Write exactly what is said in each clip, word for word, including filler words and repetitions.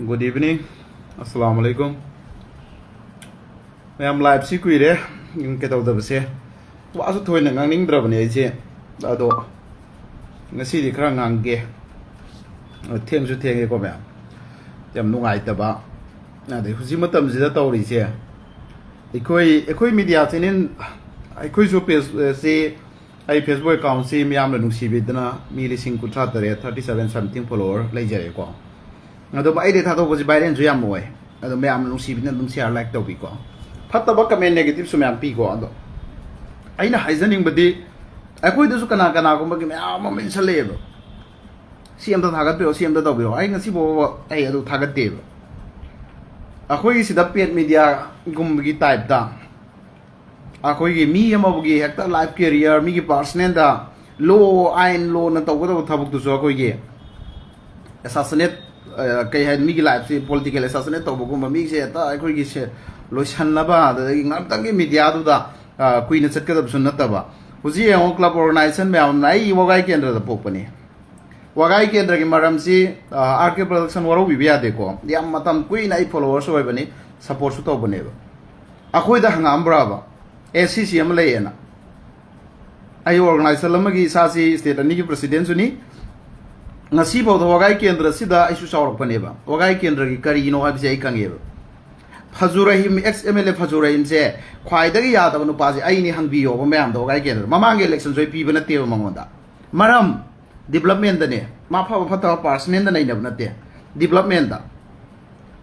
Good evening. Assalamu alaikum. ꯃꯌꯥꯝ, live ꯁꯤ ꯀꯨꯏꯔꯦ, ꯎꯝ, ꯀꯩꯗꯧꯗꯕꯁꯦ꯫ ꯋꯥꯁꯨ ꯊꯣꯏꯅ ꯉꯥꯡꯅꯤꯡꯗ꯭ꯔꯕꯅꯦ ꯑꯩꯁꯦ꯫ ꯑꯗꯣ ꯉꯁꯤꯗꯤ ꯈꯔ ꯉꯥꯡꯒꯦ꯫ ꯊꯦꯡꯁꯨ ꯊꯦꯡꯉꯦꯀꯣ ꯃꯌꯥꯝ꯫ ꯌꯥꯝ ꯅꯨꯡꯉꯥꯏꯇꯕ꯫ ꯑꯗꯩ ꯍꯧꯖꯤꯛ ꯃꯇꯝꯁꯤꯗ ꯇꯧꯔꯤꯁꯦ, ꯑꯩꯈꯣꯏ, ꯑꯩꯈꯣꯏ media channel, ꯑꯩꯈꯣꯏꯁꯨ page ꯁꯤ, ꯑꯩ Facebook account ꯁꯤ ꯃꯤꯌꯥꯝꯅ ꯅꯨꯡꯁꯤꯕꯤꯗꯅ ꯃꯤ ꯂꯤꯁꯤꯡ ꯀꯨꯟꯊ꯭ꯔꯥ ꯇꯔꯦꯠ, thirty seven something follower ꯂꯩꯖꯔꯦꯀꯣ꯫ ꯑꯗꯨꯕꯨ ꯑꯩꯗꯤ ꯊꯥꯗꯣꯛꯄꯁꯤ viral ꯁꯨ ꯌꯥꯝ ꯑꯣꯏ꯫ ꯑꯗꯣ ꯃꯌꯥꯝꯅ ꯅꯨꯡꯁꯤꯕꯤꯗꯅ ꯑꯗꯨꯝ share, like ꯇꯧꯕꯤꯀꯣ꯫ ꯐꯠꯇꯕ comment, negative ꯁꯨ ꯃꯌꯥꯝ ꯄꯤꯀꯣ꯫ ꯑꯗꯣ ꯑꯩꯅ ꯍꯥꯏꯖꯅꯤꯡꯕꯗꯤ, ꯑꯩꯈꯣꯏꯗꯁꯨ ꯀꯅꯥ ꯀꯅꯥꯒꯨꯝꯕꯒꯤ ꯃꯌꯥꯝ ꯑꯃ ꯏꯟꯁꯜꯂꯛꯑꯦꯕ, "ꯁꯤ ꯑꯝꯇ ꯊꯥꯒꯠꯄꯤꯔꯛꯑꯣ, ꯁꯤ ꯑꯝꯇ ꯇꯧꯕꯤꯔꯛꯑꯣ"꯫ ꯑꯩ ꯉꯁꯤꯐꯥꯎꯕ ꯑꯩ ꯑꯗꯨ ꯊꯥꯒꯠꯇꯦꯕ꯫ ꯑꯩꯈꯣꯏꯒꯤ ꯁꯤꯗ paid media ꯒꯨꯝꯕꯒꯤ type ꯇ ꯑꯩꯈꯣꯏꯒꯤ ꯃꯤ ꯑꯃꯒꯤ ꯍꯦꯛꯇ life career, ꯃꯤꯒꯤ personal ꯗ law, ꯑꯥꯏꯟ, law ꯅ ꯇꯧꯒꯗꯕ ꯊꯕꯛꯇꯨꯁꯨ ꯑꯩꯈꯣꯏꯒꯤ assassinate, ꯑ, ꯀꯩ ꯍꯥꯏꯅꯤ, ꯃꯤꯒꯤ life ꯁꯤ political assassinate ꯇꯧꯕꯒꯨꯝꯕ, ꯃꯤꯁꯦ ꯍꯦꯛꯇ ꯑꯩꯈꯣꯏꯒꯤ ꯁꯦ ꯂꯣꯏꯁꯟꯅꯕ, ꯑꯗꯒꯤ ꯉꯥꯛꯇꯪꯒꯤ media ꯗꯨꯗ, ꯑ, ꯀꯨꯏꯅ ꯆꯠꯀꯗꯕꯁꯨ ꯅꯠꯇꯕ꯫ ꯍꯧꯖꯤꯛ ꯌꯦꯡꯉꯣ, club organization ꯃꯌꯥꯝꯅ ꯑꯩ ꯋꯥꯒꯥꯏ ꯀꯦꯟꯗ꯭ꯔꯗ ꯄꯣꯛꯄꯅꯤ꯫ ꯋꯥꯒꯥꯏ ꯀꯦꯟꯗ꯭ꯔꯒꯤ ꯃꯔꯝꯁꯤ, ꯑ, ꯑꯥꯔ ꯀꯦ production ꯋꯥꯔꯧꯕꯤꯕ ꯌꯥꯗꯦꯀꯣ꯫ ꯌꯥꯝ ꯃꯇꯝ ꯀꯨꯏꯅ ꯑꯩ followers ꯑꯣꯏꯕꯅꯤ, support ꯁꯨ ꯇꯧꯕꯅꯦꯕ꯫ ꯑꯩꯈꯣꯏꯗ ꯍꯪꯉꯛꯑꯝꯕ꯭ꯔꯕ, "ꯑꯦ, ꯁꯤ ꯁꯤ ꯑꯃ ꯂꯩꯌꯦꯅ"? ꯑꯩ organization ꯑꯃꯒꯤ, ꯏꯁꯥꯁꯤ state ꯑꯅꯤꯒꯤ president ꯁꯨꯅꯤ꯫ ꯉꯁꯤꯐꯥꯎꯗ ꯋꯥꯒꯥꯏ ꯀꯦꯟꯗ꯭ꯔꯁꯤꯗ ꯑꯩꯁꯨ ꯆꯥꯎꯔꯛꯄꯅꯦꯕ꯫ ꯋꯥꯒꯥꯏ ꯀꯦꯟꯗ꯭ꯔꯒꯤ ꯀꯔꯤꯅꯣ ꯍꯥꯏꯕꯁꯦ ꯑꯩ ꯈꯪꯉꯦꯕ꯫ ꯐꯖꯨ Rahim, ex M L A ꯐꯖꯨ ꯔꯍꯤꯝꯁꯦ ꯈ꯭ꯋꯥꯏꯗꯒꯤ ꯌꯥꯗꯕ ꯅꯨꯄꯥꯁꯦ ꯑꯩꯅꯤ, ꯍꯪꯕꯤꯌꯣꯕ ꯃꯌꯥꯝꯗ꯫ ꯋꯥꯒꯥꯏ ꯀꯦꯟꯗ꯭ꯔ ꯃꯃꯥꯡꯒꯤ election ꯁꯨ ꯑꯩ ꯄꯤꯕ ꯅꯠꯇꯦꯕ ꯃꯉꯣꯟꯗ꯫ ꯃꯔꯝ, development ꯗꯅꯦ꯫ ꯃꯥ ꯐꯕ ꯐꯠꯇꯕ personal ꯗ ꯅꯩꯅꯕ ꯅꯠꯇꯦ, development ꯗ꯫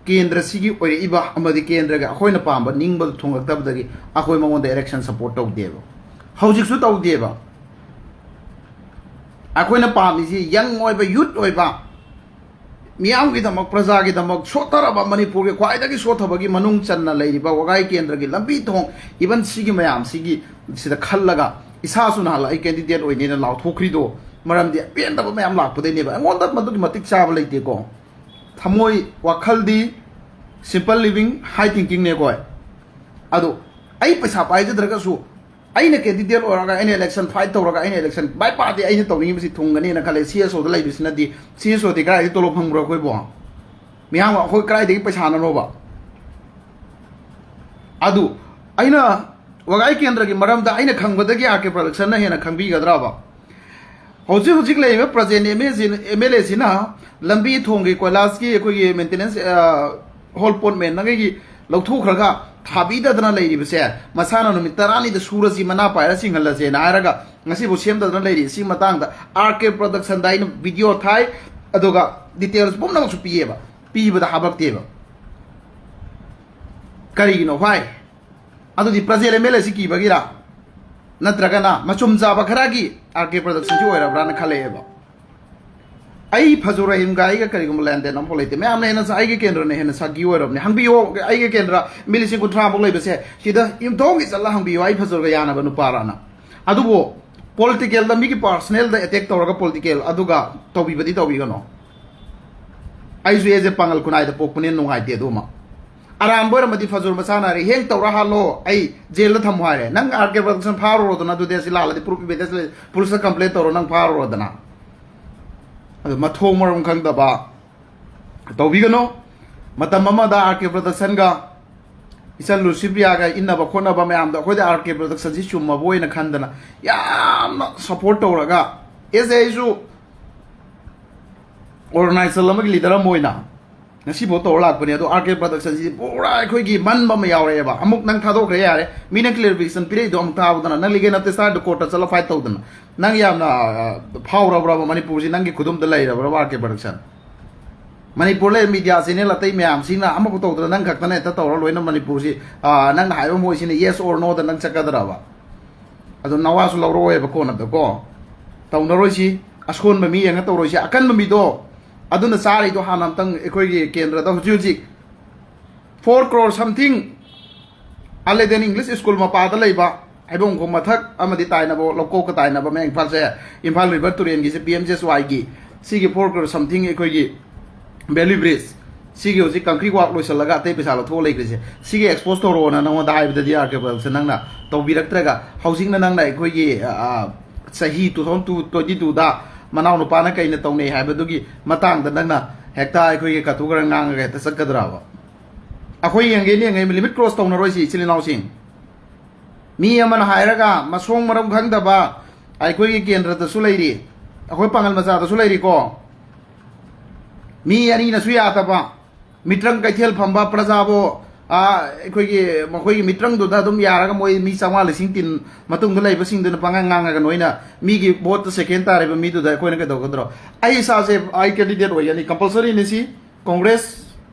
ꯀꯦꯟꯗ꯭ꯔꯁꯤꯒꯤ ꯑꯣꯏꯔꯛꯏꯕ ꯑꯃꯗꯤ ꯀꯦꯟꯗ꯭ꯔꯒ ꯑꯩꯈꯣꯏꯅ ꯄꯥꯝꯕ ꯅꯤꯡꯕꯗ ꯊꯨꯡꯂꯛꯇꯕꯗꯒꯤ ꯑꯩꯈꯣꯏ ꯃꯉꯣꯟꯗ election support ꯇꯧꯗꯦꯕ, ꯍꯧꯖꯤꯛꯁꯨ ꯇꯧꯗꯦꯕ꯫ ꯑꯩꯈꯣꯏꯅ ꯄꯥꯝꯃꯤꯁꯤ young ꯑꯣꯏꯕ, youth ꯑꯣꯏꯕ, ꯃꯤꯌꯥꯝꯒꯤꯗꯃꯛ, ꯄ꯭ꯔꯖꯥꯒꯤꯗꯃꯛ, ꯁꯣꯠꯊꯔꯕ ꯃꯅꯤꯄꯨꯔꯒꯤ ꯈ꯭ꯋꯥꯏꯗꯒꯤ ꯁꯣꯠꯊꯕꯒꯤ ꯃꯅꯨꯡ ꯆꯟꯅ ꯂꯩꯔꯤꯕ ꯋꯥꯒꯥꯏ ꯀꯦꯟꯗ꯭ꯔꯒꯤ ꯂꯝꯕꯤ ꯊꯣꯡ, even ꯁꯤꯒꯤ ꯃꯌꯥꯝꯁꯤꯒꯤ ꯁꯤꯗ ꯈꯜꯂꯒ ꯏꯁꯥꯁꯨ ꯅꯍꯥꯟ ꯑꯩ candidate ꯑꯣꯏꯅꯦꯅ ꯂꯥꯎꯊꯣꯛꯈ꯭ꯔꯤꯗꯣ ꯃꯔꯝꯗꯤ ꯑꯄꯦꯟꯗꯕ ꯃꯌꯥꯝ ꯂꯥꯛꯄꯗꯩꯅꯦꯕ꯫ ꯑꯩꯉꯣꯟꯗ ꯃꯗꯨꯒꯤ ꯃꯇꯤꯛ ꯆꯥꯕ ꯂꯩꯇꯦꯀꯣ꯫ ꯊꯃꯣꯏ, ꯋꯥꯈꯜꯗꯤ simple living, high thinking ꯅꯦꯀꯣ꯫ ꯑꯗꯣ ꯑꯩ ꯄꯩꯁꯥ ꯄꯥꯏꯖꯗ꯭ꯔꯒꯁꯨ ꯑꯩꯅ candidate ꯑꯣꯏꯔꯒ ꯑꯩꯅ election fight ꯇꯧꯔꯒ ꯑꯩꯅ election ꯃꯥꯏ ꯄꯥꯛꯑꯗꯤ ꯑꯩꯅ ꯇꯧꯅꯤꯡꯉꯤꯕꯁꯤ ꯊꯨꯡꯒꯅꯤꯅ ꯈꯜꯂꯦ꯫ C S O ꯗ ꯂꯩꯕꯁꯤꯅꯗꯤ, C S O ꯗꯤ ꯀꯗꯥꯏꯗꯒꯤ ꯇꯣꯂꯣꯞ ꯐꯪꯕ꯭ꯔꯣ ꯑꯩꯈꯣꯏꯕꯣ? ꯃꯤꯌꯥꯝ ꯑꯩꯈꯣꯏ ꯀꯗꯥꯏꯗꯒꯤ ꯄꯩꯁꯥꯅꯅꯣꯕ? ꯑꯗꯨ ꯑꯩꯅ ꯋꯥꯒꯥꯏ ꯀꯦꯟꯗ꯭ꯔꯒꯤ ꯃꯔꯝꯗ ꯑꯩꯅ ꯈꯪꯕꯗꯒꯤ ꯑꯥꯔ ꯀꯦ ꯄ꯭ꯔꯗꯛꯁꯟꯅ ꯍꯦꯟꯅ ꯈꯪꯕꯤꯒꯗ꯭ꯔꯕ? ꯍꯧꯖꯤꯛ ꯍꯧꯖꯤꯛ ꯂꯩꯔꯤꯕ ꯄ꯭ꯔꯖꯦꯟ ꯑꯦꯝ ꯑꯦꯜ ꯑꯦꯁꯤꯅ ꯂꯝꯕꯤ ꯊꯣꯡꯒꯤ ꯀꯣꯏꯂꯥꯁꯀꯤ ꯑꯩꯈꯣꯏꯒꯤ ꯃꯦꯟꯇꯦꯅꯦꯟꯁ ꯍꯣꯜ ꯄꯣꯠ ꯃꯦꯟꯅꯉꯩꯒꯤ ꯂꯧꯊꯣꯛꯈ꯭ꯔꯒ ꯊꯥꯕꯤꯗꯗꯅ ꯂꯩꯔꯤꯕꯁꯦ, ꯃꯁꯥꯅ ꯅꯨꯃꯤꯠ ꯇꯔꯥꯅꯤꯗ ꯁꯨꯔꯁꯤ, ꯃꯅꯥ ꯄꯥꯏꯔ ꯆꯤꯡꯍꯜꯂꯁꯦꯅ ꯍꯥꯏꯔꯒ ꯉꯁꯤꯐꯥꯎ ꯁꯦꯝꯗꯗꯅ ꯂꯩꯔꯤ꯫ ꯁꯤ ꯃꯇꯥꯡꯗ ꯑꯥꯔ ꯀꯦ ꯄ꯭ꯔꯗꯛꯁꯟꯗ ꯑꯩꯅ ꯚꯤꯗꯤꯑꯣ ꯊꯥꯏ, ꯑꯗꯨꯒ ꯗꯤꯇꯦꯜꯁ ꯄꯨꯝꯅꯃꯛꯁꯨ ꯄꯤꯌꯦꯕ꯫ ꯄꯤꯕꯗ ꯍꯥꯄꯛꯇꯦꯕ꯫ ꯀꯔꯤꯒꯤꯅꯣ ꯚꯥꯏ? ꯑꯗꯨꯗꯤ ꯄ꯭ꯔꯖꯦꯟ ꯑꯦꯝ ꯑꯦꯜ ꯑꯦꯁꯤ ꯀꯤꯕꯒꯤꯔ? ꯅꯠꯇ꯭ꯔꯒꯅ ꯃꯆꯨꯝ ꯆꯥꯕ ꯈꯔꯒꯤ ꯑꯥꯔ ꯀꯦ ꯄ꯭ꯔꯗꯛꯁꯟꯁꯤ ꯑꯣꯏꯔꯕ꯭ꯔꯥꯅ ꯈꯜꯂꯛꯑꯦꯕ꯫ ꯑꯩ ꯐꯖꯨ ꯔꯍꯤꯝꯒ ꯑꯩꯒ ꯀꯔꯤꯒꯨꯝꯕ ꯂꯦꯟꯗꯦꯟ ꯑꯃꯐꯥꯎ ꯂꯩꯇꯦ꯫ ꯃꯌꯥꯝꯅ ꯍꯦꯟꯅ ꯁ-, ꯑꯩꯒꯤ ꯀꯦꯟꯗ꯭ꯔꯅ ꯍꯦꯟꯅ ꯁꯥꯒꯤ ꯑꯣꯏꯔꯕꯅꯦ꯫ ꯍꯪꯕꯤꯌꯣ, ꯑꯩꯒꯤ ꯀꯦꯟꯗ꯭ꯔ ꯃꯤ ꯂꯤꯁꯤꯡ ꯀꯨꯟꯊ꯭ꯔꯥꯃꯨꯛ ꯂꯩꯕꯁꯦ, ꯁꯤꯗ ꯌꯨꯝꯊꯣꯡꯒꯤ ꯆꯠꯂ ꯍꯪꯕꯤꯌꯣ, ꯑꯩ ꯐꯖꯨꯔꯒ ꯌꯥꯅꯕ ꯅꯨꯄꯥꯔꯅ꯫ ꯑꯗꯨꯕꯨ ꯄꯣꯂꯤꯇꯤꯀꯦꯜꯗ ꯃꯤꯒꯤ ꯄꯥꯔꯁꯅꯦꯜꯗ ꯑꯦꯇꯦꯛ ꯇꯧꯔꯒ ꯄꯣꯂꯤꯇꯤꯀꯦꯜ ꯑꯗꯨꯒ ꯇꯧꯕꯤꯕꯗꯤ ꯇꯧꯕꯤꯒꯅꯣ꯫ ꯑꯩꯁꯨ ꯑꯦꯁ ꯑꯦ ꯄꯥꯡꯒꯜ ꯈꯨꯟꯅꯥꯏꯗ ꯄꯣꯛꯄꯅꯤꯅ ꯅꯨꯡꯉꯥꯏꯇꯦ꯫ ꯑꯗꯨꯃ ꯑꯔꯥꯟꯕ ꯑꯣꯏꯔꯝꯃꯗꯤ ꯐꯖꯨꯔ ꯃꯆꯥꯅ ꯔꯤꯍꯦꯡ ꯇꯧꯔ ꯍꯥꯠꯂꯣ, ꯑꯩ ꯖꯦꯜꯗ ꯊꯝꯃꯨ ꯍꯥꯏꯔꯦ꯫ ꯅꯪ ꯑꯥꯔ ꯀꯦ ꯄ꯭ꯔꯗꯛꯁꯟ ꯐꯥꯔꯨꯔꯣꯗꯅ, ꯑꯗꯨꯗꯤ ꯑꯁꯤ ꯂꯥꯜꯂꯗꯤ ꯄ꯭ꯔꯨꯐ ꯏꯚꯤꯗꯦꯟꯁ ꯂꯩ, ꯄꯨꯂꯤꯁꯇ ꯀꯝꯄ꯭ꯂꯦꯟ ꯇꯧꯔꯣ, ꯅꯪ ꯐꯥꯔꯨꯔꯣꯗꯅ꯫ ꯑꯗꯨ ꯃꯊꯣꯡ ꯃꯔꯝ ꯈꯪꯗꯕ ꯇꯧꯕꯤꯒꯅꯨ꯫ ꯃꯇꯝ ꯑꯃꯗ ꯑꯥꯔ ꯀꯦ ꯄ꯭ꯔꯗꯛꯁꯟꯒ ꯏꯆꯟ ꯂꯨꯁꯤꯄ꯭ꯔꯤꯌꯥꯒ ꯏꯟꯅꯕ ꯈꯣꯠꯅꯕ ꯃꯌꯥꯝꯗꯣ ꯑꯩꯈꯣꯏꯗ ꯑꯥꯔ ꯀꯦ ꯄ꯭ꯔꯗꯛꯁꯟꯁꯤ ꯆꯨꯝꯃꯕ ꯑꯣꯏꯅ ꯈꯟꯗꯅ ꯌꯥꯝꯅ ꯁꯞꯄꯣꯔꯠ ꯇꯧꯔꯒ, ꯑꯦꯁ ꯑꯦ ꯑꯩꯁꯨ ꯑꯣꯔꯒꯅꯥꯏꯖꯔ ꯑꯃꯒꯤ ꯂꯤꯗꯔ ꯑꯃ ꯑꯣꯏꯅ ꯉꯁꯤꯐꯥꯎ ꯇꯧꯔ ꯂꯥꯛꯄꯅꯦ꯫ ꯑꯗꯣ ꯑꯥꯔ ꯀꯦ ꯄ꯭ꯔꯗꯛꯁꯟꯁꯤꯗꯤ ꯄꯨꯔꯥ ꯑꯩꯈꯣꯏꯒꯤ ꯃꯟꯕ ꯑꯃ ꯌꯥꯎꯔꯛꯑꯦꯕ꯫ ꯑꯃꯨꯛ ꯅꯪ ꯊꯥꯗꯣꯛꯈ꯭ꯔꯦ ꯌꯥꯔꯦ, ꯃꯤꯅ ꯀ꯭ꯂꯦꯔꯤꯐꯤꯀꯦꯁꯟ ꯄꯤꯔꯛꯏꯗꯣ ꯑꯃꯨꯛ ꯊꯥꯕꯗꯅ, ꯅꯪ ꯂꯤꯒꯦꯜ ꯅꯠꯇꯦ ꯁꯥꯏꯗ ꯀꯣꯔꯠꯇ ꯆꯠꯂ ꯐꯥꯏꯠ ꯇꯧꯗꯅ, ꯅꯪ ꯌꯥꯝꯅ ꯑ, ꯐꯥꯎꯔꯕ꯭ꯔꯕ? ꯃꯅꯤꯄꯨꯔꯁꯤ ꯅꯪꯒꯤ ꯈꯨꯗꯨꯝꯗ ꯂꯩꯔꯕ꯭ꯔꯕ, ꯑꯥꯔ ꯀꯦ ꯄ꯭ꯔꯗꯛꯁꯟ? ꯃꯅꯤꯄꯨꯔ ꯂꯩ ꯃꯤꯗꯤꯌꯥ ꯆꯦꯅꯦꯜ ꯑꯇꯩ ꯃꯌꯥꯝꯁꯤꯅ ꯑꯃꯐꯥꯎ ꯇꯧꯗꯅ ꯅꯪ ꯈꯛꯇꯅ ꯍꯦꯛꯇ ꯇꯧꯔ ꯂꯣꯏꯅ ꯃꯅꯤꯄꯨꯔꯁꯤ, ꯑ, ꯅꯪꯅ ꯍꯥꯏꯕ ꯃꯣꯏꯁꯤꯅ yes or no ꯗ ꯅꯪ ꯆꯠꯀꯗ꯭ꯔꯕ? ꯑꯗꯣ ꯅꯋꯥꯁꯨ ꯂꯧꯔꯛꯑꯣꯏꯕ ꯀꯣꯟꯅꯗꯀꯣ꯫ ꯇꯧꯅꯔꯣꯏꯁꯤ꯫ ꯑꯁꯣꯟꯕ ꯃꯤ ꯌꯦꯡꯉ ꯇꯧꯔꯣꯏꯁꯤ꯫ ꯑꯀꯟꯕ ꯃꯤꯗꯣ ꯑꯗꯨꯅ ꯆꯥꯔꯤꯗꯣ ꯍꯥꯟꯅ ꯑꯝꯇꯪ ꯑꯩꯈꯣꯏꯒꯤ ꯀꯦꯟꯗ꯭ꯔꯗ ꯍꯧꯖꯤꯛ ꯍꯧꯖꯤꯛ four crore something ꯑꯂꯦꯗꯦꯟ ꯏꯪꯂꯤꯁ ꯁ꯭ꯀꯨꯜ ꯃꯄꯥꯗ ꯂꯩꯕ ꯍꯩꯕꯣꯡꯈꯣꯡ ꯃꯊꯛ ꯑꯃꯗꯤ ꯇꯥꯏꯅꯕ ꯂꯧꯀꯣꯛꯀ ꯇꯥꯏꯅꯕ ꯃꯌꯥꯡ ꯏꯝꯐꯥꯜꯁꯦ, ꯏꯝꯐꯥꯜ ꯔꯤꯚꯔ ꯇꯨꯔꯦꯟꯒꯤꯁꯦ ꯄꯤ ꯑꯦꯝ ꯖꯤ ꯑꯦꯁ ꯋꯥꯏꯒꯤ ꯁꯤꯒꯤ four crore something ꯑꯩꯈꯣꯏꯒꯤ ꯚꯦꯂꯤ ꯕ꯭ꯔꯤꯖ ꯁꯤꯒꯤ ꯍꯧꯖꯤꯛ concrete work ꯂꯣꯏꯁꯤꯜꯂꯒ ꯑꯇꯩ ꯄꯩꯁꯥ ꯂꯧꯊꯣꯛꯑ ꯂꯩꯈ꯭ꯔꯤꯁꯦ, ꯁꯤꯒꯤ expose ꯇꯧꯔꯛꯑꯣꯅ ꯅꯉꯣꯟꯗ ꯍꯥꯏꯕꯗꯗꯤ ꯑꯥꯔ ꯀꯦ ꯄ꯭ꯔꯗꯛꯁꯟ ꯅꯪꯅ ꯇꯧꯕꯤꯔꯛꯇ꯭ꯔꯒ ꯍꯧꯖꯤꯛꯅ ꯅꯪꯅ ꯑꯩꯈꯣꯏꯒꯤ, ꯑ, ꯑ, ꯆꯍꯤ two thousand twenty two ꯗ ꯃꯅꯥꯎ ꯅꯨꯄꯥꯅ ꯀꯩꯅ ꯇꯧꯅꯩ ꯍꯥꯏꯕꯗꯨꯒꯤ ꯃꯇꯥꯡꯗ ꯅꯪꯅ ꯍꯦꯛꯇ ꯑꯩꯈꯣꯏꯒꯤ ꯀꯠꯊꯣꯛꯈ꯭ꯔ ꯉꯥꯡꯉꯒ ꯍꯦꯛꯇ ꯆꯠꯀꯗ꯭ꯔꯕ? ꯑꯩꯈꯣꯏ ꯌꯦꯡꯒꯦꯅ ꯌꯦꯡꯉꯦ, limit cross ꯇꯧꯅꯔꯣꯏꯁꯤ ꯏꯆꯤꯜ ꯏꯅꯥꯎꯁꯤꯡ꯫ ꯃꯤ ꯑꯃꯅ ꯍꯥꯏꯔꯒ ꯃꯁꯣꯡ ꯃꯔꯝ ꯈꯪꯗꯕ ꯑꯩꯈꯣꯏꯒꯤ ꯀꯦꯟꯗ꯭ꯔꯗꯁꯨ ꯂꯩꯔꯤ, ꯑꯩꯈꯣꯏ ꯄꯥꯡꯒꯜ ꯃꯆꯥꯗꯁꯨ ꯂꯩꯔꯤꯀꯣ꯫ ꯃꯤ ꯑꯅꯤꯅꯁꯨ ꯌꯥꯗꯕ, ꯃꯤꯇ꯭ꯔꯪ ꯀꯩꯊꯦꯜ ꯐꯝꯕ ꯄ꯭ꯔꯖꯥꯕꯨ, ꯑꯥ, ꯑꯩꯈꯣꯏꯒꯤ ꯃꯈꯣꯏꯒꯤ ꯃꯤꯇ꯭ꯔꯪꯗꯨꯗ ꯑꯗꯨꯝ ꯌꯥꯔꯒ ꯃꯣꯏ ꯃꯤ ꯆꯥꯝꯃꯉꯥ ꯂꯤꯁꯤꯡ ꯇꯤꯟ ꯃꯇꯨꯡꯗ ꯂꯩꯕꯁꯤꯡꯗꯨꯅ ꯄꯪꯉꯥꯡ ꯉꯥꯡꯉꯒ ꯅꯣꯏꯅ ꯃꯤꯒꯤ ꯚꯣꯠꯇ second ꯇꯥꯔꯤꯕ ꯃꯤꯗꯨꯗ ꯑꯩꯈꯣꯏꯅ ꯀꯩꯗꯧꯒꯗ꯭ꯔꯣ? ꯑꯩ ꯏꯁꯥꯁꯦ ꯑꯩ candidate ꯑꯣꯏꯒꯅꯤ, compulsoryꯅꯤ ꯁꯤ꯫ Congress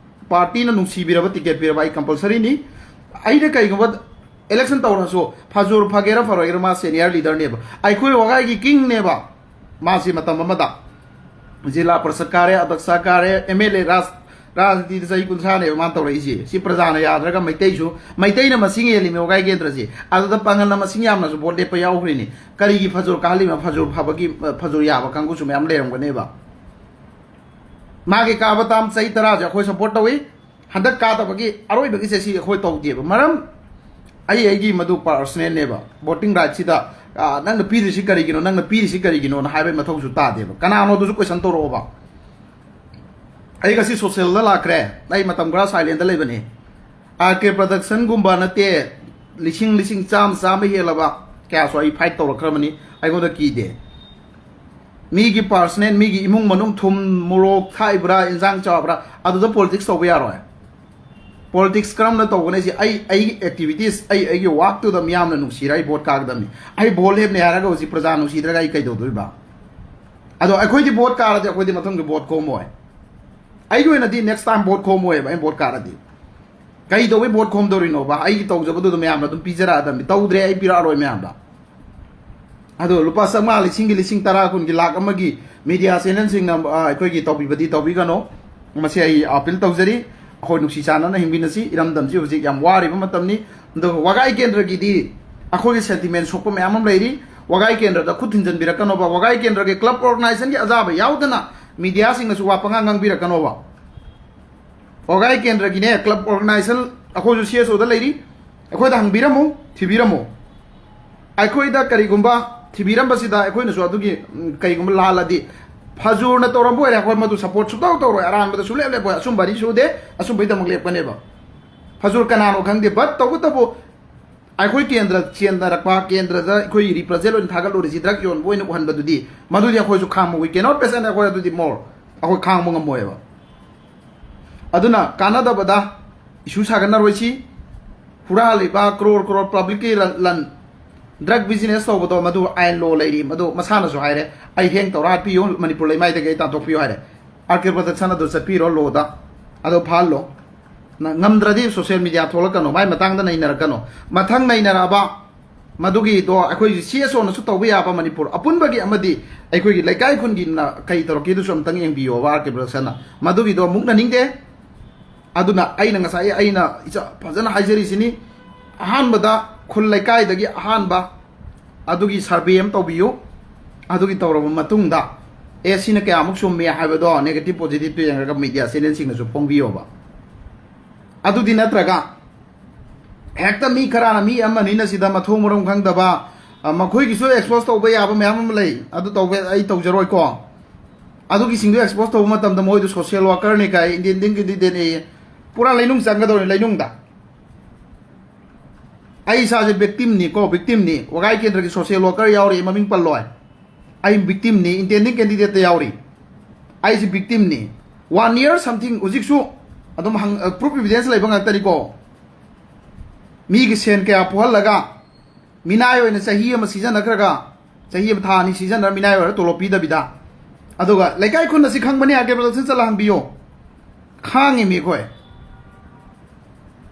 partyꯅ ꯅꯨꯡꯁꯤꯕꯤꯔꯕ ticket ꯄꯤꯔꯕ ꯑꯩ compulsoryꯅꯤ꯫ ꯑꯩꯅ ꯀꯩꯒꯨꯝꯕ election ꯇꯧꯔꯁꯨ ꯐꯖꯨꯔ ꯐꯒꯦꯔꯥ ꯐꯔꯣꯏꯒꯦꯔꯥ ꯃꯥ senior leaderꯅꯦꯕ꯫ ꯑꯩꯈꯣꯏ ꯋꯥꯒꯥꯏꯒꯤ kingꯅꯦꯕ꯫ ꯃꯥꯁꯤ ꯃꯇꯝ ꯑꯃꯗ ꯖꯤꯂꯥ ꯄꯔꯤꯁꯠ ꯀꯥꯔꯦ, ꯑꯗꯛꯁꯥ ꯀꯥꯔꯦ, MLA ꯔꯥꯖ-, ꯔꯥꯖꯅꯤꯇꯤꯗ ꯆꯍꯤ ꯀꯨꯟꯊ꯭ꯔꯥꯅꯦꯕ ꯃꯥꯅ ꯇꯧꯔꯛꯏꯁꯦ꯫ ꯁꯤ ꯄ꯭ꯔꯖꯥꯅ ꯌꯥꯗ꯭ꯔꯒ ꯃꯩꯇꯩꯁꯨ, ꯃꯩꯇꯩꯅ ꯃꯁꯤꯡ ꯍꯦꯜꯂꯤꯃꯦ ꯋꯥꯒꯥꯏ ꯀꯦꯟꯗ꯭ꯔꯁꯦ꯫ ꯑꯗꯨꯗ ꯄꯥꯡꯒꯜꯅ ꯃꯁꯤꯡ ꯌꯥꯝꯅꯁꯨ ꯚꯣꯠ ꯂꯦꯞꯄ ꯌꯥꯎꯈ꯭ꯔꯤꯅꯤ꯫ ꯀꯔꯤꯒꯤ ꯐꯖꯨꯔ ꯀꯥꯍꯜꯂꯤꯃꯣ? ꯐꯖꯨꯔ ꯐꯕꯒꯤ, ꯐꯖꯨꯔ ꯌꯥꯕ ꯀꯥꯡꯕꯨꯁꯨ ꯃꯌꯥꯝ ꯂꯩꯔꯝꯒꯅꯦꯕ꯫ ꯃꯥꯒꯤ ꯀꯥꯕ term ꯆꯍꯤ ꯇꯔꯥꯁꯦ ꯑꯩꯈꯣꯏ support ꯇꯧꯏ꯫ ꯍꯟꯗꯛ ꯀꯥꯗꯕꯒꯤ ꯑꯔꯣꯏꯕꯒꯤꯁꯦ ꯁꯤ ꯑꯩꯈꯣꯏ ꯇꯧꯗꯦꯕ꯫ ꯃꯔꯝ ꯑꯩ ꯑꯩꯒꯤ ꯃꯗꯨ personalꯅꯦꯕ꯫ Voting rightꯁꯤꯗ, ꯑ, "ꯅꯪꯅ ꯄꯤꯔꯤꯁꯤ ꯀꯔꯤꯒꯤꯅꯣ? ꯅꯪꯅ ꯄꯤꯔꯤꯁꯤ ꯀꯔꯤꯒꯤꯅꯣꯅ?" ꯍꯥꯏꯕꯒꯤ ꯃꯊꯧꯁꯨ ꯇꯥꯗꯦꯕ꯫ ꯀꯅꯥꯅꯣꯗꯨꯁꯨ question ꯇꯧꯔꯛꯑꯣꯕ꯫ ꯑꯩ ꯉꯁꯤ socialꯗ ꯂꯥꯛꯈ꯭ꯔꯦ꯫ ꯑꯩ ꯃꯇꯝ ꯈꯔ silentꯇ ꯂꯩꯕꯅꯤ꯫ RK Productionꯒꯨꯝꯕ ꯅꯠꯇꯦ, ꯂꯤꯁꯤꯡ, ꯂꯤꯁꯤꯡ ꯆꯥꯝꯃ, ꯆꯥꯝꯃ ꯍꯦꯜꯂꯕ ꯀꯌꯥꯁꯨ ꯑꯩ fight ꯇꯧꯔꯛꯈ꯭ꯔꯕꯅꯤ꯫ ꯑꯩꯉꯣꯟꯗ ꯀꯤꯗꯦ꯫ ꯃꯤꯒꯤ personal, ꯃꯤꯒꯤ ꯏꯃꯨꯡ ꯃꯅꯨꯡ ꯊꯨꯝ, ꯃꯣꯔꯣꯛ ꯊꯥꯛꯏꯕ꯭ꯔꯥ, ꯏꯟꯖꯥꯡ ꯆꯥꯕ꯭ꯔꯥ, ꯑꯗꯨꯗ politics ꯇꯧꯕ ꯌꯥꯔꯣꯏ꯫ Politics ꯀꯔꯝꯅ ꯇꯧꯒꯅꯤ ꯍꯥꯏꯁꯦ? ꯑꯩ, ꯑꯩꯒꯤ activities, ꯑꯩ, ꯑꯩꯒꯤ workꯇꯨꯗ ꯃꯤꯌꯥꯝꯅ ꯅꯨꯡꯁꯤꯔ ꯑꯩ vote ꯀꯥꯒꯗꯕꯅꯤ꯫ ꯑꯩ vote ꯂꯦꯞꯅꯦ ꯍꯥꯏꯔꯒ ꯍꯧꯖꯤꯛ ꯄ꯭ꯔꯖꯥ ꯅꯨꯡꯁꯤꯗ꯭ꯔꯒ ꯑꯩ ꯀꯩꯗꯧꯗꯣꯏꯕ? ꯑꯗꯣ ꯑꯩꯈꯣꯏꯗꯤ vote ꯀꯥꯔꯗꯤ ꯑꯩꯈꯣꯏꯗꯤ ꯃꯊꯪꯒꯤ vote ꯈꯣꯝꯃꯣꯏ꯫ ꯑꯩꯒꯤ ꯑꯣꯏꯅꯗꯤ next time vote ꯈꯣꯝꯃꯣꯏꯕ, ꯑꯩꯅ vote ꯀꯥꯔꯗꯤ꯫ ꯀꯩꯗꯧꯕꯩ vote ꯈꯣꯝꯗꯧꯔꯤꯅꯣꯕ? ꯑꯩꯒꯤ ꯇꯧꯖꯕꯗꯨꯗ ꯃꯌꯥꯝꯅ ꯑꯗꯨꯝ ꯄꯤꯖꯔꯛꯑꯗꯕꯅꯤ꯫ ꯇꯧꯗ꯭ꯔꯦ, ꯑꯩ ꯄꯤꯔꯛꯑꯔꯣꯏ ꯃꯌꯥꯝꯗ꯫ ꯑꯗꯣ ꯂꯨꯄꯥ ꯆꯥꯝꯃꯉꯥ, ꯂꯤꯁꯤꯡꯒꯤ, ꯂꯤꯁꯤꯡ ꯇꯔꯥ, ꯀꯨꯟꯒꯤ, ꯂꯥꯛ ꯑꯃꯒꯤ media channelꯁꯤꯡꯅ, ꯑ, ꯑꯩꯈꯣꯏꯒꯤ ꯇꯧꯕꯤꯕꯗꯤ ꯇꯧꯕꯤꯒꯅꯣ꯫ ꯃꯁꯤ ꯑꯩ appeal ꯇꯧꯖꯔꯤ꯫ ꯑꯩꯈꯣꯏ ꯅꯨꯡꯁꯤ ꯆꯥꯟꯅꯅ ꯍꯤꯡꯃꯤꯟꯅꯁꯤ꯫ ꯏꯔꯝꯗꯝꯁꯤ ꯍꯧꯖꯤꯛ ꯌꯥꯝ ꯋꯥꯔꯤꯕ ꯃꯇꯝꯅꯤ꯫ ꯑꯗꯨꯒ ꯋꯥꯒꯥꯏ ꯀꯦꯟꯗ꯭ꯔꯒꯤꯗꯤ ꯑꯩꯈꯣꯏꯒꯤ sentiment ꯁꯣꯛꯄ ꯃꯌꯥꯝ ꯑꯃ ꯂꯩꯔꯤ꯫ ꯋꯥꯒꯥꯏ ꯀꯦꯟꯗ꯭ꯔꯗ ꯈꯨꯠ ꯊꯤꯟꯖꯤꯟꯕꯤꯔꯛꯀꯅꯣꯕ꯫ ꯋꯥꯒꯥꯏ ꯀꯦꯟꯗ꯭ꯔꯒꯤ club organizationꯒꯤ ꯑꯖꯥꯕ ꯌꯥꯎꯗꯅ mediaꯁꯤꯡꯅꯁꯨ ꯋꯥ ꯄꯉꯥꯡ ꯉꯥꯡꯕꯤꯔꯛꯀꯅꯣꯕ꯫ ꯋꯥꯒꯥꯏ ꯀꯦꯟꯗ꯭ꯔꯒꯤꯅꯦ, club organization ꯑꯩꯈꯣꯏꯁꯨ CSOꯗ ꯂꯩꯔꯤ꯫ ꯑꯩꯈꯣꯏꯗ ꯍꯪꯕꯤꯔꯝꯃꯨ, ꯊꯤꯕꯤꯔꯝꯃꯨ꯫ ꯑꯩꯈꯣꯏꯗ ꯀꯔꯤꯒꯨꯝꯕ ꯊꯤꯕꯤꯔꯝꯕꯁꯤꯗ ꯑꯩꯈꯣꯏꯅꯁꯨ ꯑꯗꯨꯒꯤ, ꯎꯝ, ꯀꯔꯤꯒꯨꯝꯕ ꯂꯥꯜꯂꯗꯤ ꯐꯖꯨꯔꯅ ꯇꯧꯔꯝꯕ ꯑꯣꯏꯔꯦ, ꯑꯩꯈꯣꯏ ꯃꯗꯨ ꯁꯄꯣꯔꯠ ꯁꯨꯡꯇꯧ ꯇꯧꯔꯣꯏ, ꯑꯔꯥꯟꯕꯗ ꯁꯨꯡꯂꯦꯞ ꯂꯦꯞꯄꯣꯏ, ꯑꯆꯨꯝꯕ ꯑꯅꯤ ꯁꯨꯗꯦ, ꯑꯆꯨꯝꯕꯒꯤꯗꯃꯛ ꯂꯦꯞꯀꯅꯦꯕ꯫ ꯐꯖꯨꯔ ꯀꯅꯥꯅꯣ ꯈꯪꯗꯦ, ꯕꯠ ꯇꯧꯕꯇꯕꯨ ꯑꯩꯈꯣꯏ ꯀꯦꯟꯗ꯭ꯔ ꯆꯦꯟꯅꯔꯛꯄ, ꯀꯦꯟꯗ꯭ꯔꯗ ꯑꯩꯈꯣꯏ ꯔꯤꯄ꯭ꯔꯖꯦꯟ ꯑꯣꯏꯅ ꯊꯥꯒꯠꯂꯨꯔꯤꯁꯤ ꯗ꯭ꯔꯒ ꯌꯣꯟꯕ ꯑꯣꯏꯅ ꯎꯍꯟꯕꯗꯨꯗꯤ, ꯃꯗꯨꯗꯤ ꯑꯩꯈꯣꯏꯁꯨ ꯈꯥꯡꯕ, we cannot patient, ꯑꯩꯈꯣꯏ ꯑꯗꯨꯗꯤ ꯃꯣꯔ ꯑꯩꯈꯣꯏ ꯈꯥꯡꯕ ꯉꯝꯃꯣꯏꯕ꯫ ꯑꯗꯨꯅ ꯀꯥꯟꯅꯗꯕꯗ ꯏꯁꯨ ꯁꯥꯒꯠꯅꯔꯣꯏꯁꯤ꯫ ꯍꯨꯔꯥꯜꯂꯤꯕ ꯀ꯭ꯔꯣꯔ ꯀ꯭ꯔꯣꯔ ꯄꯕ꯭ꯂꯤꯛꯀꯤ ꯂꯟ, ꯂꯟ, ꯗ꯭ꯔꯒ ꯕꯤꯖꯤꯅꯦꯁ ꯇꯧꯕꯗꯣ ꯃꯗꯨ ꯑꯥꯏꯟ ꯂꯣ ꯂꯩꯔꯤ, ꯃꯗꯨ ꯃꯁꯥꯅꯁꯨ ꯍꯥꯏꯔꯦ, "ꯑꯩ ꯍꯦꯡ ꯇꯧꯔ ꯍꯥꯠꯄꯤꯌꯨ, ꯃꯅꯤꯄꯨꯔ ꯂꯩꯃꯥꯏꯗꯒꯤ ꯑꯩ ꯇꯥꯟꯊꯣꯛꯄꯤꯌꯨ" ꯍꯥꯏꯔꯦ꯫ ꯑꯥꯔ ꯀꯦ ꯄ꯭ꯔꯗꯛꯁꯟ ꯑꯗꯨ ꯆꯠꯄꯤꯔꯣ, ꯂꯣꯗ ꯑꯗꯨ ꯐꯥꯍꯜꯂꯣ꯫ ꯅ-, ꯉꯝꯗ꯭ꯔꯗꯤ ꯁꯣꯁꯤꯌꯦꯜ ꯃꯤꯗꯤꯌꯥ ꯊꯣꯛꯂꯛꯀꯅꯣ, ꯃꯥꯏ ꯃꯇꯥꯡꯗ ꯅꯩꯅꯔꯛꯀꯅꯣ꯫ ꯃꯊꯪ ꯅꯩꯅꯔꯛꯑꯕ ꯃꯗꯨꯒꯤꯗꯣ ꯑꯩꯈꯣꯏꯒꯤ ꯁꯤ ꯑꯦꯁ ꯑꯣꯅꯁꯨ ꯇꯧꯕ ꯌꯥꯕ, ꯃꯅꯤꯄꯨꯔ ꯑꯄꯨꯟꯕꯒꯤ ꯑꯃꯗꯤ ꯑꯩꯈꯣꯏꯒꯤ ꯂꯩꯀꯥꯏ ꯈꯨꯟꯒꯤꯅ ꯀꯩ ꯇꯧꯔꯛꯀꯦꯗꯨꯁꯨ ꯑꯝꯇꯪ ꯌꯦꯡꯕꯤꯌꯣꯕ ꯑꯥꯔ ꯀꯦ ꯄ꯭ꯔꯗꯛꯁꯟꯅ꯫ ꯃꯗꯨꯒꯤꯗꯣ ꯃꯨꯛꯅꯅꯤꯡꯗꯦ꯫ ꯑꯗꯨꯅ ꯑꯩꯅ ꯉꯁꯥꯏ ꯑꯩꯅ ꯏꯆꯥ ꯐꯖꯅ ꯍꯥꯏꯖꯔꯤꯁꯤꯅꯤ, ꯑꯍꯥꯟꯕꯗ ꯈꯨꯜ ꯂꯩꯀꯥꯏꯗꯒꯤ ꯑꯍꯥꯟꯕ ꯑꯗꯨꯒꯤ ꯁꯔꯚꯦ ꯑꯃ ꯇꯧꯕꯤꯌꯨ꯫ ꯑꯗꯨꯒꯤ ꯇꯧꯔꯕ ꯃꯇꯨꯡꯗ, ꯑꯦ, ꯁꯤꯅ ꯀꯌꯥꯃꯨꯛ ꯆꯨꯝꯃꯤ ꯍꯥꯏꯕꯗꯣ ꯅꯦꯒꯦꯇꯤꯚ ꯄꯣꯖꯤꯇꯤꯚꯇꯨ ꯌꯦꯡꯉꯒ ꯃꯤꯗꯤꯌꯥ ꯆꯦꯅꯦꯜꯁꯤꯡꯅꯁꯨ ꯐꯣꯡꯕꯤꯌꯣꯕ꯫ ꯑꯗꯨꯗꯤ ꯅꯠꯇ꯭ꯔꯒ ꯍꯦꯛꯇ ꯃꯤ ꯈꯔꯅ ꯃꯤ ꯑꯃꯅꯤꯅ ꯁꯤꯗ ꯃꯊꯣꯡ ꯃꯔꯝ ꯈꯪꯗꯕ, ꯑ, ꯃꯈꯣꯏꯒꯤꯁꯨ ꯑꯦꯛꯁꯄꯣꯖ ꯇꯧꯕ ꯌꯥꯕ ꯃꯌꯥꯝ ꯑꯃ ꯂꯩ, ꯑꯗꯨ ꯇꯧꯕ ꯑꯩ ꯇꯧꯖꯔꯣꯏꯀꯣ꯫ ꯑꯗꯨꯒꯤꯁꯤꯡꯗꯨ ꯑꯦꯛꯁꯄꯣꯖ ꯇꯧꯕ ꯃꯇꯝꯗ ꯃꯣꯏꯗꯨ ꯁꯣꯁꯤꯌꯦꯜ ꯋꯥꯔꯀꯔꯅꯤ ꯀꯥꯏ, ꯏꯟꯗꯤꯌꯟ ꯀꯦꯟꯗꯤꯗꯦꯠꯅꯦ, ꯄꯨꯔꯥ ꯂꯩꯅꯨꯡ ꯆꯪꯒꯗꯧꯔꯦ, ꯂꯩꯅꯨꯡꯗ꯫ ꯑꯩ ꯏꯁꯥꯁꯦ ꯚꯤꯛꯇꯤꯝꯅꯤꯀꯣ, ꯚꯤꯛꯇꯤꯝꯅꯤ꯫ ꯋꯥꯒꯥꯏ ꯀꯦꯟꯗ꯭ꯔꯒꯤ ꯁꯣꯁꯤꯌꯦꯜ ꯋꯥꯔꯀꯔ ꯌꯥꯎꯔꯤ, ꯃꯃꯤꯡ ꯄꯜꯂꯣꯏ꯫ ꯑꯩ ꯚꯤꯛꯇꯤꯝꯅꯤ, ꯏꯟꯇꯦꯟꯗꯤꯡ ꯀꯦꯟꯗꯤꯗꯦꯠꯇ ꯌꯥꯎꯔꯤ꯫ ꯑꯩꯁꯦ ꯚꯤꯛꯇꯤꯝꯅꯤ꯫ One year something, ꯍꯧꯖꯤꯛꯁꯨ ꯑꯗꯨꯝ ꯍꯪ-, proof evidence ꯂꯩꯕ ꯉꯥꯛꯇꯅꯤꯀꯣ꯫ ꯃꯤꯒꯤ ꯁꯦꯟ ꯀꯌꯥ ꯄꯨꯍꯜꯂꯒ ꯃꯤꯅꯥꯏ ꯑꯣꯏꯅ ꯆꯍꯤ ꯑꯃ ꯁꯤꯖꯤꯟꯅꯈ꯭ꯔꯒ, ꯆꯍꯤ ꯑꯃ, ꯊꯥ ꯑꯅꯤ ꯁꯤꯖꯤꯟꯅꯔ ꯃꯤꯅꯥꯏ ꯑꯣꯏꯔ ꯇꯣꯂꯣꯞ ꯄꯤꯗꯕꯤꯗ꯫ ꯑꯗꯨꯒ ꯂꯩꯀꯥꯏ ꯈꯨꯟ ꯑꯁꯤ ꯈꯪꯕꯅꯤ, ꯑꯥꯔ ꯀꯦ ꯄ꯭ꯔꯗꯛꯁꯟ ꯆꯠꯂ ꯍꯪꯕꯤꯌꯣ꯫ ꯈꯥꯡꯉꯤꯃꯤ ꯑꯩꯈꯣꯏ꯫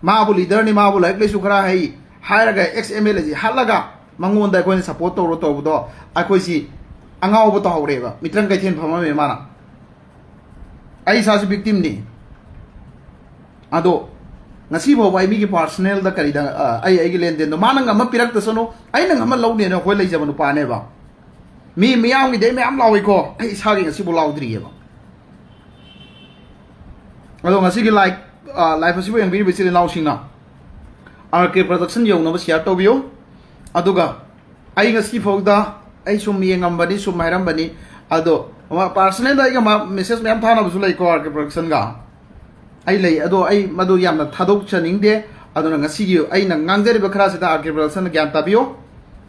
ꯃꯥꯕꯨ ꯂꯤꯗꯔꯅꯤ, ꯃꯥꯕꯨ ꯂꯥꯏꯔꯤꯛ ꯂꯥꯏꯁꯨ ꯈꯔ ꯍꯩ ꯍꯥꯏꯔꯒ ꯑꯦꯛꯁ ꯑꯦꯝ ꯑꯦꯜ ꯑꯦꯁꯤ ꯍꯥꯠꯂꯒ ꯃꯉꯣꯟꯗ ꯑꯩꯈꯣꯏꯅ ꯁꯄꯣꯔꯠ ꯇꯧꯔꯣ ꯇꯧꯕꯗꯣ ꯑꯩꯈꯣꯏꯁꯤ ꯑꯉꯥꯎꯕ ꯇꯧꯍꯧꯔꯦꯕ, ꯃꯤꯇ꯭ꯔꯪ ꯀꯩꯊꯦꯜ ꯐꯝꯃꯝꯃꯦ ꯃꯥꯅ꯫ ꯑꯩ ꯏꯁꯥꯁꯨ ꯚꯤꯛꯇꯤꯝꯅꯤ꯫ ꯑꯗꯣ ꯉꯁꯤ ꯐꯥꯎꯕ ꯑꯩ ꯃꯤꯒꯤ ꯄꯥꯔꯁꯅꯦꯜꯗ ꯀꯔꯤꯗ, ꯑ, ꯑꯩ ꯑꯩꯒꯤ ꯂꯦꯟꯗꯦꯟꯗꯣ ꯃꯥꯅ ꯉꯝꯃ ꯄꯤꯔꯛꯇꯁꯅꯨ, ꯑꯩꯅ ꯉꯝꯃ ꯂꯧꯅꯦꯅ ꯑꯩꯈꯣꯏ ꯂꯩꯖꯕ ꯅꯨꯄꯥꯅꯦꯕ꯫ ꯃꯤ ꯃꯤꯌꯥꯝꯒꯤꯗꯤ ꯑꯩ ꯃꯌꯥꯝ ꯂꯥꯎꯏꯀꯣ, ꯑꯩ ꯏꯁꯥꯒꯤ ꯉꯁꯤꯐꯥꯎ ꯂꯥꯎꯗ꯭ꯔꯤꯑꯕ꯫ ꯑꯗꯣ ꯉꯁꯤꯒꯤ ꯂꯥꯏꯐ, ꯑ, ꯂꯥꯏꯐ ꯑꯁꯤꯕꯨ ꯌꯦꯡꯕꯤꯔꯤꯕ ꯏꯆꯤꯜ ꯏꯅꯥꯎꯁꯤꯡꯅ ꯑꯥꯔ ꯀꯦ ꯄ꯭ꯔꯗꯛꯁꯟ ꯌꯧꯅꯕ ꯁꯤꯌꯥꯔ ꯇꯧꯕꯤꯌꯨ꯫ ꯑꯗꯨꯒ ꯑꯩ ꯉꯁꯤ ꯐꯥꯎꯗ ꯑꯩ ꯁꯨꯝ ꯌꯦꯡꯉꯝꯕꯅꯤ, ꯁꯨꯝ ꯍꯥꯏꯔꯝꯕꯅꯤ, ꯑꯗꯣ ꯄꯥꯔꯁꯅꯦꯜꯗ ꯑꯩꯒ ꯃꯥ ꯃꯦꯁꯦꯖ ꯃꯌꯥꯝ ꯊꯥꯅꯕꯁꯨ ꯂꯩꯀꯣ, ꯑꯥꯔ ꯀꯦ ꯄ꯭ꯔꯗꯛꯁꯟꯒ꯫ ꯑꯩ ꯂꯩ, ꯑꯗꯣ ꯑꯩ ꯃꯗꯨ ꯌꯥꯝꯅ ꯊꯥꯗꯣꯛꯆꯅꯤꯡꯗꯦ꯫ ꯑꯗꯨꯅ ꯉꯁꯤꯒꯤ ꯑꯩꯅ ꯉꯥꯡꯖꯔꯤꯕ ꯈꯔꯁꯤꯗ ꯑꯥꯔ ꯀꯦ ꯄ꯭ꯔꯗꯛꯁꯟꯅ ꯒ꯭ꯌꯥꯟ ꯇꯥꯕꯤꯌꯨ꯫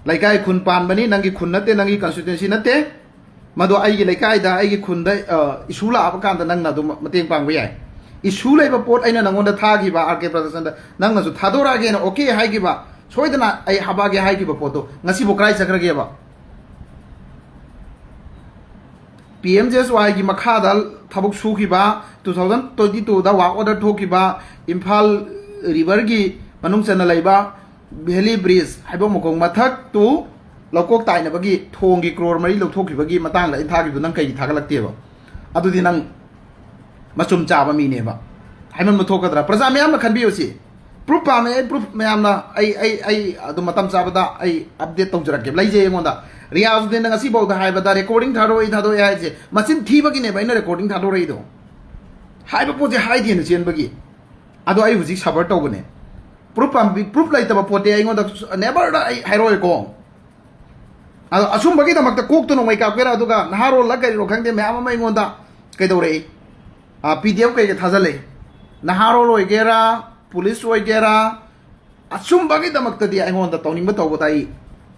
ꯂꯩꯀꯥꯏ ꯈꯨꯟ ꯄꯥꯟꯕꯅꯤ, ꯅꯪꯒꯤ ꯈꯨꯟ ꯅꯠꯇꯦ, ꯅꯪꯒꯤ ꯀꯟꯁꯇꯤꯇ꯭ꯋꯦꯟꯁꯤ ꯅꯠꯇꯦ꯫ ꯃꯗꯣ ꯑꯩꯒꯤ ꯂꯩꯀꯥꯏꯗ, ꯑꯩꯒꯤ ꯈꯨꯟꯗ, ꯑ, ꯏꯁꯨ ꯂꯥꯛꯑꯕ ꯀꯥꯟꯗ ꯅꯪꯅ ꯑꯗꯨꯝ ꯃꯇꯦꯡ ꯄꯥꯡꯕ ꯌꯥꯏ꯫ ꯏꯁꯨ ꯂꯩꯕ ꯄꯣꯠ ꯑꯩꯅ ꯅꯪꯉꯣꯟꯗ ꯊꯥꯈꯤꯕ, ꯑꯥꯔ ꯀꯦ ꯄ꯭ꯔꯗꯛꯁꯟꯗ ꯅꯪꯅꯁꯨ ꯊꯥꯗꯣꯔꯛꯑꯒꯦꯅ ꯑꯣꯀꯦ ꯍꯥꯏꯈꯤꯕ, ꯁꯣꯏꯗꯅ ꯑꯩ ꯍꯥꯞꯄꯛꯑꯒꯦ ꯍꯥꯏꯈꯤꯕ ꯄꯣꯠꯇꯣ ꯉꯁꯤꯕꯨ ꯀꯗꯥꯏ ꯆꯠꯈ꯭ꯔꯒꯦꯕ? ꯄꯤ ꯑꯦꯝ ꯖꯤ ꯑꯦꯁ ꯋꯥꯏꯒꯤ ꯃꯈꯥꯗ ꯊꯕꯛ ꯁꯨꯈꯤꯕ, ꯇꯨ ꯊꯥꯎꯖꯟ ꯇ꯭ꯋꯦꯟꯇꯤ ꯇꯨꯗ ꯋꯥꯔꯛ ꯑꯣꯔꯗꯔ ꯊꯣꯛꯈꯤꯕ, ꯏꯝꯐꯥꯜ ꯔꯤꯚꯔꯒꯤ ꯃꯅꯨꯡ ꯆꯟꯅ ꯂꯩꯕ ꯚꯦꯂꯤ ꯕ꯭ꯔꯤꯖ, ꯍꯥꯏꯕ ꯃꯈꯣꯡ ꯃꯊꯛꯇꯨ ꯂꯧꯀꯣꯛ ꯇꯥꯏꯅꯕꯒꯤ ꯊꯣꯡꯒꯤ ꯀ꯭ꯔꯣꯔ ꯃꯔꯤ ꯂꯧꯊꯣꯛꯈꯤꯕꯒꯤ ꯃꯇꯥꯡꯗ ꯑꯩ ꯊꯥꯈꯤꯕꯗꯨ ꯅꯪ ꯀꯩꯒꯤ ꯊꯥꯒꯠꯂꯛꯇꯦꯕ? ꯑꯗꯨꯗꯤ ꯅꯪ ꯃꯆꯨꯝ ꯆꯥꯕ ꯃꯤꯅꯦꯕ꯫ ꯍꯥꯏꯃꯟꯕ ꯊꯣꯛꯀꯗ꯭ꯔꯥ? ꯄ꯭ꯔꯖꯥ ꯃꯌꯥꯝꯅ ꯈꯟꯕꯤꯌꯨ ꯁꯤ꯫ ꯄ꯭ꯔꯨꯐ ꯄꯥꯝꯃꯦ, ꯑꯩ ꯄ꯭ꯔꯨꯐ ꯃꯌꯥꯝꯅ ꯑꯩ, ꯑꯩ, ꯑꯩ ꯑꯗꯨꯝ ꯃꯇꯝ ꯆꯥꯕꯗ ꯑꯩ ꯑꯞꯗꯦꯠ ꯇꯧꯖꯔꯛꯀꯦ꯫ ꯂꯩꯖꯩ ꯑꯩꯉꯣꯟꯗ꯫ ꯔꯤꯌꯥꯖꯨꯗꯤꯟꯅ ꯉꯁꯤꯐꯥꯎꯗ ꯍꯥꯏꯕꯗ ꯔꯦꯀꯣꯔꯗꯤꯡ ꯊꯥꯗꯣꯛꯏ, ꯊꯥꯗꯣꯛꯑꯦ ꯍꯥꯏꯁꯦ ꯃꯆꯤꯟ ꯊꯤꯕꯒꯤꯅꯦꯕ ꯑꯩꯅ ꯔꯦꯀꯣꯔꯗꯤꯡ ꯊꯥꯗꯣꯔꯛꯏꯗꯣ꯫ ꯍꯥꯏꯕ ꯄꯣꯠꯁꯦ ꯍꯥꯏꯗꯦꯅ ꯆꯦꯟꯕꯒꯤ꯫ ꯑꯗꯣ ꯑꯩ ꯍꯧꯖꯤꯛ ꯁꯕꯔ ꯇꯧꯕꯅꯦ꯫ ꯄ꯭ꯔꯨꯐ ꯄꯥꯝꯕꯤ-, ꯄ꯭ꯔꯨꯐ ꯂꯩꯇꯕ ꯄꯣꯠꯇꯤ ꯑꯩꯉꯣꯟꯗ ꯅꯦꯕꯔꯗ ꯑꯩ ꯍꯥꯏꯔꯛꯑꯣꯏꯀꯣ꯫ ꯑꯗꯣ ꯑꯆꯨꯝꯕꯒꯤꯗꯃꯛꯇ ꯀꯣꯛꯇ ꯅꯣꯡꯃꯩ ꯀꯥꯞꯀꯦꯔꯥ, ꯑꯗꯨꯒ ꯅꯍꯥꯔꯣꯜꯂ ꯀꯔꯤꯅꯣ ꯈꯪꯗꯦ, ꯃꯌꯥꯝ ꯑꯃ ꯑꯩꯉꯣꯟꯗ ꯀꯩꯗꯧꯔꯛꯏ? ꯄꯤ ꯗꯤ ꯑꯦꯐ ꯀꯩꯀꯩ ꯊꯥꯖꯜꯂꯛꯏ꯫ ꯅꯍꯥꯔꯣꯜ ꯑꯣꯏꯒꯦꯔꯥ, ꯄꯨꯂꯤꯁ ꯑꯣꯏꯒꯦꯔꯥ, ꯑꯆꯨꯝꯕꯒꯤꯗꯃꯛꯇꯗꯤ ꯑꯩꯉꯣꯟꯗ ꯇꯧꯅꯤꯡꯕ ꯇꯧꯕꯗ ꯑꯩ,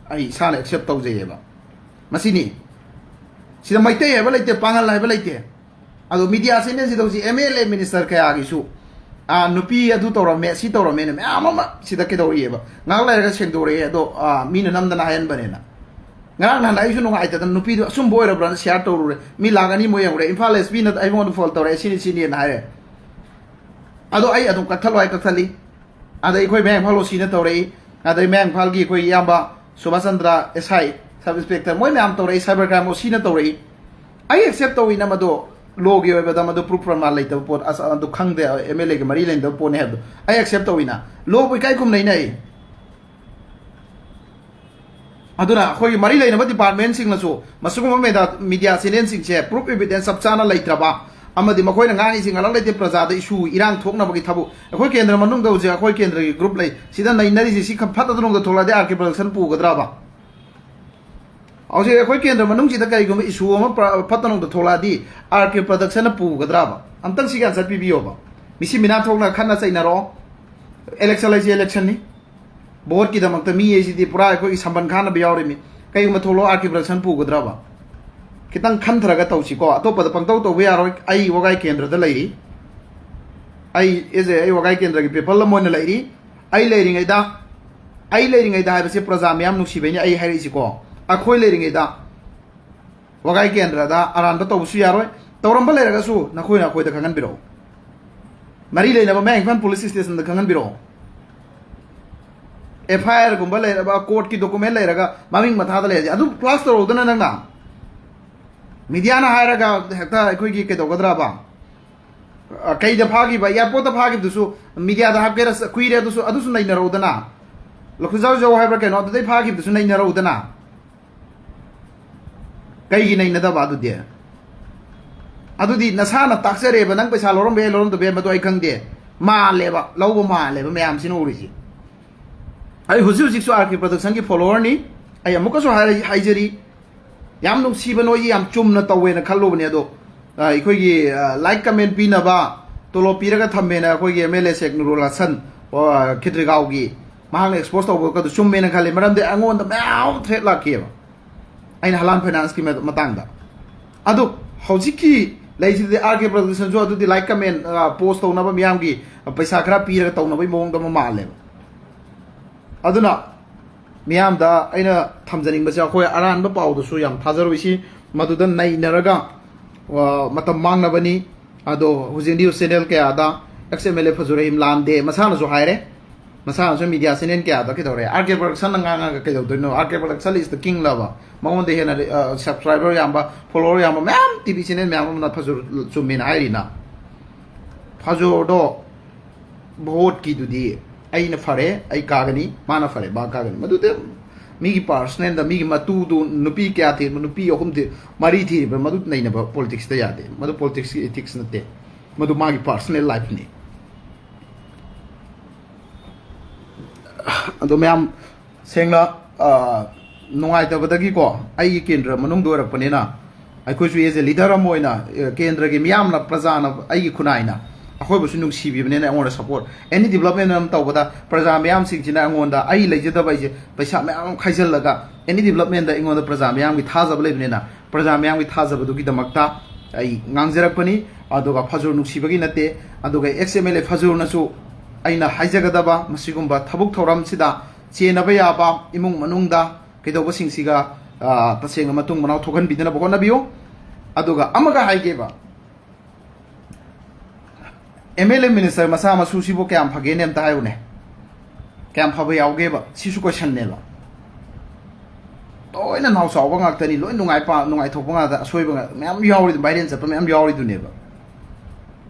ꯑꯩ ꯏꯁꯥꯅ ꯑꯦꯛꯁꯦꯞ ꯇꯧꯖꯩꯌꯦꯕ꯫ ꯃꯁꯤꯅꯤ꯫ ꯁꯤꯗ ꯃꯩꯇꯩ ꯍꯥꯏꯕ ꯂꯩꯇꯦ, ꯄꯥꯉꯜ ꯍꯥꯏꯕ ꯂꯩꯇꯦ꯫ ꯑꯗꯣ ꯃꯤꯗꯤꯌꯥ ꯆꯦꯅꯦꯜꯁꯤꯗ ꯍꯧꯖꯤꯛ ꯑꯦꯝ ꯑꯦꯜ ꯑꯦ ꯃꯤꯅꯤꯁꯇꯔ ꯀꯌꯥꯒꯤꯁꯨ, ꯑꯥ, ꯅꯨꯄꯤ ꯑꯗꯨ ꯇꯧꯔꯝꯃꯦ, ꯁꯤ ꯇꯧꯔꯝꯃꯦꯅ ꯃꯌꯥꯝ ꯑꯃ ꯁꯤꯗ ꯀꯩꯗꯧꯔꯤꯑꯕ꯫ ꯉꯥꯏꯍꯥꯛ ꯂꯩꯔꯒ ꯁꯦꯡꯗꯣꯔꯛꯑꯦ꯫ ꯑꯗꯣ, ꯑꯥ, ꯃꯤꯅ ꯅꯝꯗꯅ ꯍꯥꯏꯍꯟꯕꯅꯦꯅ꯫ ꯉꯔꯥꯡ ꯅꯍꯥꯟ ꯑꯩꯁꯨ ꯅꯨꯡꯉꯥꯏꯇꯗꯅ ꯅꯨꯄꯤꯗꯣ ꯑꯆꯨꯝꯕ ꯑꯣꯏꯔꯕ꯭ꯔꯥꯅ ꯁꯤꯌꯥꯔ ꯇꯧꯔꯨꯔꯦ꯫ ꯃꯤ ꯂꯥꯛ ꯑꯅꯤꯃꯨꯛ ꯌꯦꯡꯉꯨꯔꯦ꯫ ꯏꯝꯐꯥꯜ ꯑꯦꯁ ꯄꯤꯅ ꯑꯩꯉꯣꯟꯗ ꯐꯣꯟ ꯇꯧꯔꯛꯑꯦ, ꯁꯤꯅꯤ ꯁꯤꯅꯤꯅ ꯍꯥꯏꯔꯦ꯫ ꯑꯗꯣ ꯑꯩ ꯑꯗꯨꯝ ꯀꯛꯊꯠꯂꯣ ꯍꯥꯏ ꯀꯛꯊꯠꯂꯤ꯫ ꯑꯗꯩ ꯑꯩꯈꯣꯏ ꯃꯌꯥꯡ ꯏꯝꯐꯥꯜ ꯑꯣ ꯁꯤꯅ ꯇꯧꯔꯛꯏ꯫ ꯑꯗꯩ ꯃꯌꯥꯡ ꯏꯝꯐꯥꯜꯒꯤ ꯑꯩꯈꯣꯏ ꯏꯌꯥꯝꯕ ꯁꯨꯕꯥꯁ ꯆꯟꯗ꯭ꯔ ꯑꯦꯁ ꯑꯥꯏ, ꯁꯕ ꯏꯟꯁꯄꯦꯛꯇꯔ, ꯃꯣꯏ ꯃꯌꯥꯝ ꯇꯧꯔꯛꯏ꯫ ꯁꯥꯏꯕꯔ ꯀ꯭ꯔꯥꯏꯝ ꯑꯣ ꯁꯤꯅ ꯇꯧꯔꯛꯏ꯫ ꯑꯩ ꯑꯦꯛꯁꯦꯞ ꯇꯧꯋꯤꯅ ꯃꯗꯣ꯫ ꯂꯣꯒꯤ ꯑꯣꯏꯕꯗ ꯃꯗꯨ ꯄ꯭ꯔꯨꯐ ꯄ꯭ꯔꯃꯥꯟ ꯂꯩꯇꯕ ꯄꯣꯠ, ꯑꯁ, ꯑꯗꯨ ꯈꯪꯗꯦ, ꯑꯦꯝ ꯑꯦꯜ ꯑꯦꯒ ꯃꯔꯤ ꯂꯩꯅꯗꯕ ꯄꯣꯠꯅꯤ ꯍꯥꯏꯕꯗꯣ ꯑꯩ ꯑꯦꯛꯁꯦꯞ ꯇꯧꯋꯤꯅ꯫ ꯂꯣꯕꯨ ꯏꯀꯥꯏ ꯈꯨꯝꯅꯩꯅ ꯑꯩ꯫ ꯑꯗꯨꯅ ꯑꯩꯈꯣꯏꯒꯤ ꯃꯔꯤ ꯂꯩꯅꯕ ꯗꯤꯄꯥꯔꯠꯃꯦꯟꯁꯤꯡꯅꯁꯨ ꯃꯁꯤꯒꯨꯝꯕ ꯃꯦꯗꯥ-, ꯃꯤꯗꯤꯌꯥ ꯆꯦꯅꯦꯜꯁꯤꯡꯁꯦ ꯄ꯭ꯔꯨꯐ ꯑꯦꯚꯤꯗꯦꯟꯁ ꯆꯞ ꯆꯥꯅ ꯂꯩꯇ꯭ꯔꯕ ꯑꯃꯗꯤ ꯃꯈꯣꯏꯅ ꯉꯥꯡꯉꯤꯁꯤ ꯉꯥꯡꯂꯛ ꯂꯩꯇꯦ, ꯄ꯭ꯔꯖꯥꯗ ꯏꯁꯨ ꯏꯔꯥꯡ ꯊꯣꯛꯅꯕꯒꯤ ꯊꯕꯛ꯫ ꯑꯩꯈꯣꯏ ꯀꯦꯟꯗ꯭ꯔ ꯃꯅꯨꯡꯗ ꯍꯧꯖꯤꯛ ꯑꯩꯈꯣꯏ ꯀꯦꯟꯗ꯭ꯔꯒꯤ ꯒ꯭ꯔꯨꯞ ꯂꯩ, ꯁꯤꯗ ꯅꯩꯅꯔꯤꯁꯤ ꯁꯤ ꯈ-, ꯐꯠꯇꯗ ꯅꯣꯡꯗ ꯊꯣꯛꯂꯛꯑꯗꯤ ꯑꯥꯔ ꯀꯦ ꯄ꯭ꯔꯗꯛꯁꯟ ꯄꯨꯒꯗ꯭ꯔꯕ? ꯍꯧꯖꯤꯛ ꯑꯩꯈꯣꯏ ꯀꯦꯟꯗ꯭ꯔ ꯃꯅꯨꯡꯁꯤꯗ ꯀꯔꯤꯒꯨꯝꯕ issue ꯑꯃ ꯄ꯭ꯔ- ꯐꯠꯇ ꯅꯨꯡꯗ ꯊꯣꯛꯂꯛꯑꯗꯤ, ꯑꯥꯔ ꯀꯦ ꯄ꯭ꯔꯗꯛꯁꯟꯅ ꯄꯨꯒꯗ꯭ꯔꯕ? ꯑꯝꯇꯪ ꯁꯤꯒꯤ ꯑꯟꯁꯔ ꯄꯤꯕꯤꯌꯣꯕ꯫ ꯃꯤꯁꯤ ꯃꯤꯅꯥ ꯊꯣꯛꯅ ꯈꯠꯅ ꯆꯩꯅꯔꯣ꯫ ꯏꯂꯦꯛꯁꯟ ꯍꯥꯏꯁꯤ ꯏꯂꯦꯛꯁꯟꯅꯤ꯫ ꯚꯣꯠꯀꯤꯗꯃꯛꯇ ꯃꯤ ꯍꯥꯏꯁꯤꯗꯤ ꯄꯨꯔꯥ ꯑꯩꯈꯣꯏꯒꯤ ꯁꯝꯕꯟ ꯈꯥꯅꯕ ꯌꯥꯎꯔꯤꯃꯤ꯫ ꯀꯩꯒꯨꯝꯕ ꯊꯣꯛꯂꯛꯑꯣ, ꯑꯥꯔ ꯀꯦ ꯄ꯭ꯔꯗꯛꯁꯟ ꯄꯨꯒꯗ꯭ꯔꯕ? ꯈꯤꯇꯪ ꯈꯟꯊꯔꯒ ꯇꯧꯁꯤꯀꯣ꯫ ꯑꯇꯣꯞꯄꯗ ꯄꯪꯇꯧ ꯇꯧꯕ ꯌꯥꯔꯣꯏ꯫ ꯑꯩ ꯋꯥꯒꯥꯏ ꯀꯦꯟꯗ꯭ꯔꯗ ꯂꯩꯔꯤ꯫ ꯑꯩ ꯑꯦꯖ ꯑꯦ ꯑꯩ ꯋꯥꯒꯥꯏ ꯀꯦꯟꯗ꯭ꯔꯒꯤ ꯄꯤꯄꯜ ꯑꯃ ꯑꯣꯏꯅ ꯂꯩꯔꯤ꯫ ꯑꯩ ꯂꯩꯔꯤꯉꯩꯗ, ꯑꯩ ꯂꯩꯔꯤꯉꯩꯗ ꯍꯥꯏꯕꯁꯦ ꯄ꯭ꯔꯖꯥ ꯃꯌꯥꯝ ꯅꯨꯡꯁꯤꯕꯩꯅꯤ ꯑꯩ ꯍꯥꯏꯔꯛꯏꯁꯤꯀꯣ꯫ ꯑꯩꯈꯣꯏ ꯂꯩꯔꯤꯉꯩꯗ ꯋꯥꯒꯥꯏ ꯀꯦꯟꯗ꯭ꯔꯗ ꯑꯔꯥꯟꯕ ꯇꯧꯕꯁꯨ ꯌꯥꯔꯣꯏ꯫ ꯇꯧꯔꯝꯕ ꯂꯩꯔꯒꯁꯨ ꯅꯈꯣꯏꯅ ꯑꯩꯈꯣꯏꯗ ꯈꯪꯍꯟꯕꯤꯔꯛꯑꯣ꯫ ꯃꯔꯤ ꯂꯩꯅꯕ ꯃꯌꯥꯡ ꯏꯝꯐꯥꯜ ꯄꯨꯂꯤꯁ ꯁ꯭ꯇꯦꯁꯟꯗ ꯈꯪꯍꯟꯕꯤꯔꯛꯑꯣ꯫ ꯑꯦꯐ ꯑꯥꯏ ꯑꯥꯔꯒꯨꯝꯕ ꯂꯩꯔꯕ, ꯀꯣꯔꯠꯀꯤ ꯗꯣꯀꯨꯃꯦꯟ ꯂꯩꯔꯒ ꯃꯃꯤꯡ ꯃꯊꯥꯗ ꯂꯩꯔꯗꯤ ꯑꯗꯨ ꯐ꯭ꯂꯥꯁ ꯇꯧꯔꯧꯗꯅ ꯅꯪꯅ꯫ ꯃꯤꯗꯤꯌꯥꯅ ꯍꯥꯏꯔꯒ ꯍꯦꯛꯇ ꯑꯩꯈꯣꯏꯒꯤ ꯀꯩꯗꯧꯒꯗ꯭ꯔꯕ? ꯑ, ꯀꯩꯗ ꯐꯥꯈꯤꯕ? ꯑꯦꯌꯥꯔꯄꯣꯔꯠꯇ ꯐꯥꯈꯤꯕꯗꯨꯁꯨ ꯃꯤꯗꯤꯌꯥꯗ ꯍꯥꯞꯀꯦꯔ ꯁ-, ꯀꯨꯏꯔꯦ, ꯑꯗꯨꯁꯨ, ꯑꯗꯨꯁꯨ ꯅꯩꯅꯔꯧꯗꯅ꯫ ꯂꯈꯨꯖꯥꯎꯖꯧ ꯍꯥꯏꯕ꯭ꯔꯥ ꯀꯩꯅꯣ, ꯑꯗꯨꯗꯩ ꯐꯥꯈꯤꯕꯗꯨꯁꯨ ꯅꯩꯅꯔꯧꯗꯅ꯫ ꯀꯩꯒꯤ ꯅꯩꯅꯗꯕ ꯑꯗꯨꯗꯤ? ꯑꯗꯨꯗꯤ ꯅꯁꯥꯅ ꯇꯥꯛꯆꯔꯦꯕ, ꯅꯪ ꯄꯩꯁꯥ ꯂꯧꯔꯝꯕ ꯌꯥꯏ, ꯂꯧꯔꯝꯗꯕ ꯌꯥꯏ, ꯃꯗꯨ ꯑꯩ ꯈꯪꯗꯦ꯫ ꯃꯥꯜꯂꯦꯕ, ꯂꯧꯕ ꯃꯥꯜꯂꯦꯕ ꯃꯌꯥꯝꯁꯤꯅ ꯎꯔꯤꯁꯤ꯫ ꯑꯩ ꯍꯧꯖꯤꯛ ꯍꯧꯖꯤꯛꯁꯨ ꯑꯥꯔ ꯀꯦ ꯄ꯭ꯔꯗꯛꯁꯟꯒꯤ ꯐꯣꯂꯣꯋꯔꯅꯤ꯫ ꯑꯩ ꯑꯃꯨꯛꯀꯁꯨ ꯍꯥꯏꯔ-, ꯍꯥꯏꯖꯔꯤ, ꯌꯥꯝ ꯅꯨꯡꯁꯤꯕ, ꯅꯣꯏꯁꯤ ꯌꯥꯝ ꯆꯨꯝꯅ ꯇꯧꯋꯦꯅ ꯈꯜꯂꯨꯕꯅꯦ, ꯑꯗꯣ, ꯑ, ꯑꯩꯈꯣꯏꯒꯤ, ꯑ, ꯂꯥꯏꯛ ꯀꯃꯦꯟ ꯄꯤꯅꯕ ꯇꯣꯂꯣꯞ ꯄꯤꯔꯒ ꯊꯝꯃꯦꯅ ꯑꯩꯈꯣꯏꯒꯤ ꯑꯦꯝ ꯑꯦꯜ ꯑꯦ ꯁꯦꯛ ꯅꯨꯔꯨꯜ ꯍꯁꯟ, ꯑ, ꯈꯤꯗ꯭ꯔꯤꯒꯥꯎꯒꯤ, ꯃꯍꯥꯛꯅ ꯑꯦꯛꯁꯄꯣꯖ ꯇꯧꯕꯒꯗꯨ ꯆꯨꯝꯃꯦꯅ ꯈꯜꯂꯤ꯫ ꯃꯔꯝꯗꯤ ꯑꯩꯉꯣꯟꯗ ꯃꯌꯥꯝ ꯊ꯭ꯔꯦꯠ ꯂꯥꯛꯈꯤꯑꯕ꯫ ꯑꯩꯅ ꯍꯂꯥꯟ ꯐꯥꯏꯅꯥꯟꯁꯀꯤ ꯃ-, ꯃꯇꯥꯡꯗ꯫ ꯑꯗꯣ ꯍꯧꯖꯤꯛꯀꯤ ꯂꯩꯁꯤꯗꯤ ꯑꯥꯔ ꯀꯦ ꯄ꯭ꯔꯗꯛꯁꯟꯁꯨ ꯑꯗꯨꯗꯤ ꯂꯥꯏꯛ ꯀꯃꯦꯟ, ꯑ, ꯄꯣꯁ ꯇꯧꯅꯕ ꯃꯌꯥꯝꯒꯤ ꯄꯩꯁꯥ ꯈꯔ ꯄꯤꯔꯒ ꯇꯧꯅꯕꯒꯤ ꯃꯑꯣꯡꯗ ꯑꯃ ꯃꯥꯜꯂꯦꯕ꯫ ꯑꯗꯨꯅ ꯃꯤꯌꯥꯝꯗ ꯑꯩꯅ ꯊꯝꯖꯅꯤꯡꯕꯁꯦ, ꯑꯩꯈꯣꯏ ꯑꯔꯥꯟꯕ ꯄꯥꯎꯗꯁꯨ ꯌꯥꯝ ꯊꯥꯖꯔꯣꯏꯁꯤ, ꯃꯗꯨꯗ ꯅꯩꯅꯔꯒ, ꯑ, ꯃꯇꯝ ꯃꯥꯡꯅꯕꯅꯤ꯫ ꯑꯗꯣ ꯍꯧꯖꯤꯛ ꯅ꯭ꯌꯨꯁ ꯆꯦꯅꯦꯜ ꯀꯌꯥꯗ X M L A ꯐꯖꯨꯔ Rahim ꯂꯥꯟꯗꯦ, ꯃꯁꯥꯅꯁꯨ ꯍꯥꯏꯔꯦ, ꯃꯁꯥꯅꯁꯨ ꯃꯤꯗꯤꯌꯥ ꯆꯦꯅꯦꯜ ꯀꯌꯥꯗ ꯀꯩꯗꯧꯔꯦ, ꯑꯥꯔ ꯀꯦ ꯄ꯭ꯔꯗꯛꯁꯟꯅ ꯉꯥꯡꯉꯒ ꯀꯩꯗꯧꯗꯣꯏꯅꯣ? R K production is the king love? ꯃꯉꯣꯟꯗ ꯍꯦꯟꯅ, ꯑ, ꯁꯕꯁꯀ꯭ꯔꯥꯏꯕꯔ ꯌꯥꯝꯕ, ꯐꯣꯂꯣꯋꯔ ꯌꯥꯝꯕ ꯃꯌꯥꯝ ꯇꯤ ꯚꯤ ꯆꯦꯅꯦꯜ ꯃꯌꯥꯝ ꯑꯃꯅ ꯐꯖꯨꯔ ꯆꯨꯝꯃꯦꯅ ꯍꯥꯏꯔꯤꯅ꯫ ꯐꯖꯨꯔꯗꯣ ꯚꯣꯠꯀꯤꯗꯨꯗꯤ ꯑꯩꯅ ꯐꯔꯦ, ꯑꯩ ꯀꯥꯒꯅꯤ, ꯃꯥꯅ ꯐꯔꯦ, ꯃꯥ ꯀꯥꯒꯅꯤ꯫ ꯃꯗꯨꯗꯤ ꯃꯤꯒꯤ ꯄꯥꯔꯁꯅꯦꯜꯗ, ꯃꯤꯒꯤ ꯃꯇꯨꯗꯨ ꯅꯨꯄꯤ ꯀꯌꯥ ꯊꯤꯔꯤꯕ, ꯅꯨꯄꯤ ꯑꯍꯨꯝ ꯊꯤ-, ꯃꯔꯤ ꯊꯤꯔꯤꯕ, ꯃꯗꯨ ꯅꯩꯅꯕ ꯄꯣꯂꯤꯇꯤꯛꯁꯇ ꯌꯥꯗꯦ꯫ ꯃꯗꯨ ꯄꯣꯂꯤꯇꯤꯛꯁꯀꯤ ꯏꯊꯤꯛꯁ ꯅꯠꯇꯦ꯫ ꯃꯗꯨ ꯃꯥꯒꯤ ꯄꯥꯔꯁꯅꯦꯜ ꯂꯥꯏꯐꯅꯤ꯫ ꯑꯗꯣ ꯃꯌꯥꯝ ꯁꯦꯡꯅ, ꯑ, ꯅꯨꯡꯉꯥꯏꯇꯕꯗꯒꯤꯀꯣ, ꯑꯩꯒꯤ ꯀꯦꯟꯗ꯭ꯔ ꯃꯅꯨꯡꯗ ꯑꯣꯏꯔꯛꯄꯅꯤꯅ, ꯑꯩꯈꯣꯏꯁꯨ as a leader ꯑꯃ ꯑꯣꯏꯅ, ꯑꯦ, ꯀꯦꯟꯗ꯭ꯔꯒꯤ ꯃꯤꯌꯥꯝꯅ, ꯄ꯭ꯔꯖꯥꯅ ꯑꯩꯒꯤ ꯈꯨꯟꯅꯥꯏꯅ ꯑꯩꯈꯣꯏꯕꯨꯁꯨ ꯅꯨꯡꯁꯤꯕꯤꯕꯅꯤꯅ, ꯑꯩꯉꯣꯟꯗ support, any development ꯑꯃ ꯇꯧꯕꯗ ꯄ꯭ꯔꯖꯥ ꯃꯌꯥꯝꯁꯤꯡꯁꯤꯅ ꯑꯩꯉꯣꯟꯗ, ꯑꯩ ꯂꯩꯖꯗꯕ ꯑꯩꯁꯦ ꯄꯩꯁꯥ ꯃꯌꯥꯝ ꯑꯃ ꯈꯥꯏꯖꯤꯜꯂꯒ any developmentꯗ ꯑꯩꯉꯣꯟꯗ ꯄ꯭ꯔꯖꯥ ꯃꯌꯥꯝꯒꯤ ꯊꯥꯖꯕ ꯂꯩꯕꯅꯤꯅ, ꯄ꯭ꯔꯖꯥ ꯃꯌꯥꯝꯒꯤ ꯊꯥꯖꯕꯗꯨꯒꯤꯗꯃꯛꯇ ꯑꯩ ꯉꯥꯡꯖꯔꯛꯄꯅꯤ꯫ ꯑꯗꯨꯒ ꯐꯖꯨꯔ ꯅꯨꯡꯁꯤꯕꯒꯤ ꯅꯠꯇꯦ꯫ ꯑꯗꯨꯒ ex MLA ꯐꯖꯨꯔꯅꯁꯨ ꯑꯩꯅ ꯍꯥꯏꯖꯒꯗꯕ, ꯃꯁꯤꯒꯨꯝꯕ ꯊꯕꯛ ꯊꯧꯔꯝꯁꯤꯗ ꯆꯦꯟꯅꯕ ꯌꯥꯕ, ꯏꯃꯨꯡ ꯃꯅꯨꯡꯗ ꯀꯩꯗꯧꯕꯁꯤꯡꯁꯤꯒ, ꯑ, ꯇꯁꯦꯡꯅ ꯃꯇꯨꯡ ꯃꯅꯥꯎ ꯊꯣꯛꯍꯟꯕꯤꯗꯅꯕ ꯍꯣꯠꯅꯕꯤꯌꯨ꯫ ꯑꯗꯨꯒ ꯑꯃꯒ ꯍꯥꯏꯒꯦꯕ, MLA minister ꯃꯆꯥ ꯃꯁꯨꯁꯤꯕꯨ ꯀꯌꯥꯝ ꯐꯒꯦꯅꯦ, ꯑꯝꯇ ꯍꯥꯏꯌꯨꯅꯦ꯫ ꯀꯌꯥꯝ ꯐꯕ ꯌꯥꯎꯒꯦꯕ? ꯁꯤꯁꯨ questionꯅꯦꯕ꯫ ꯂꯣꯏꯅ ꯅꯥꯎ ꯆꯥꯎꯕ ꯉꯥꯛꯇꯅꯤ, ꯂꯣꯏ ꯅꯨꯡꯉꯥꯏ ꯄꯥ-, ꯅꯨꯡꯉꯥꯏꯊꯣꯛꯄ ꯉꯥꯛꯇ, ꯑꯁꯣꯏꯕ ꯉꯥꯛ-, ꯃꯌꯥꯝ ꯌꯥꯎꯔꯤ, viral ꯆꯠꯄ ꯃꯌꯥꯝ ꯌꯥꯎꯔꯤꯗꯨꯅꯦꯕ꯫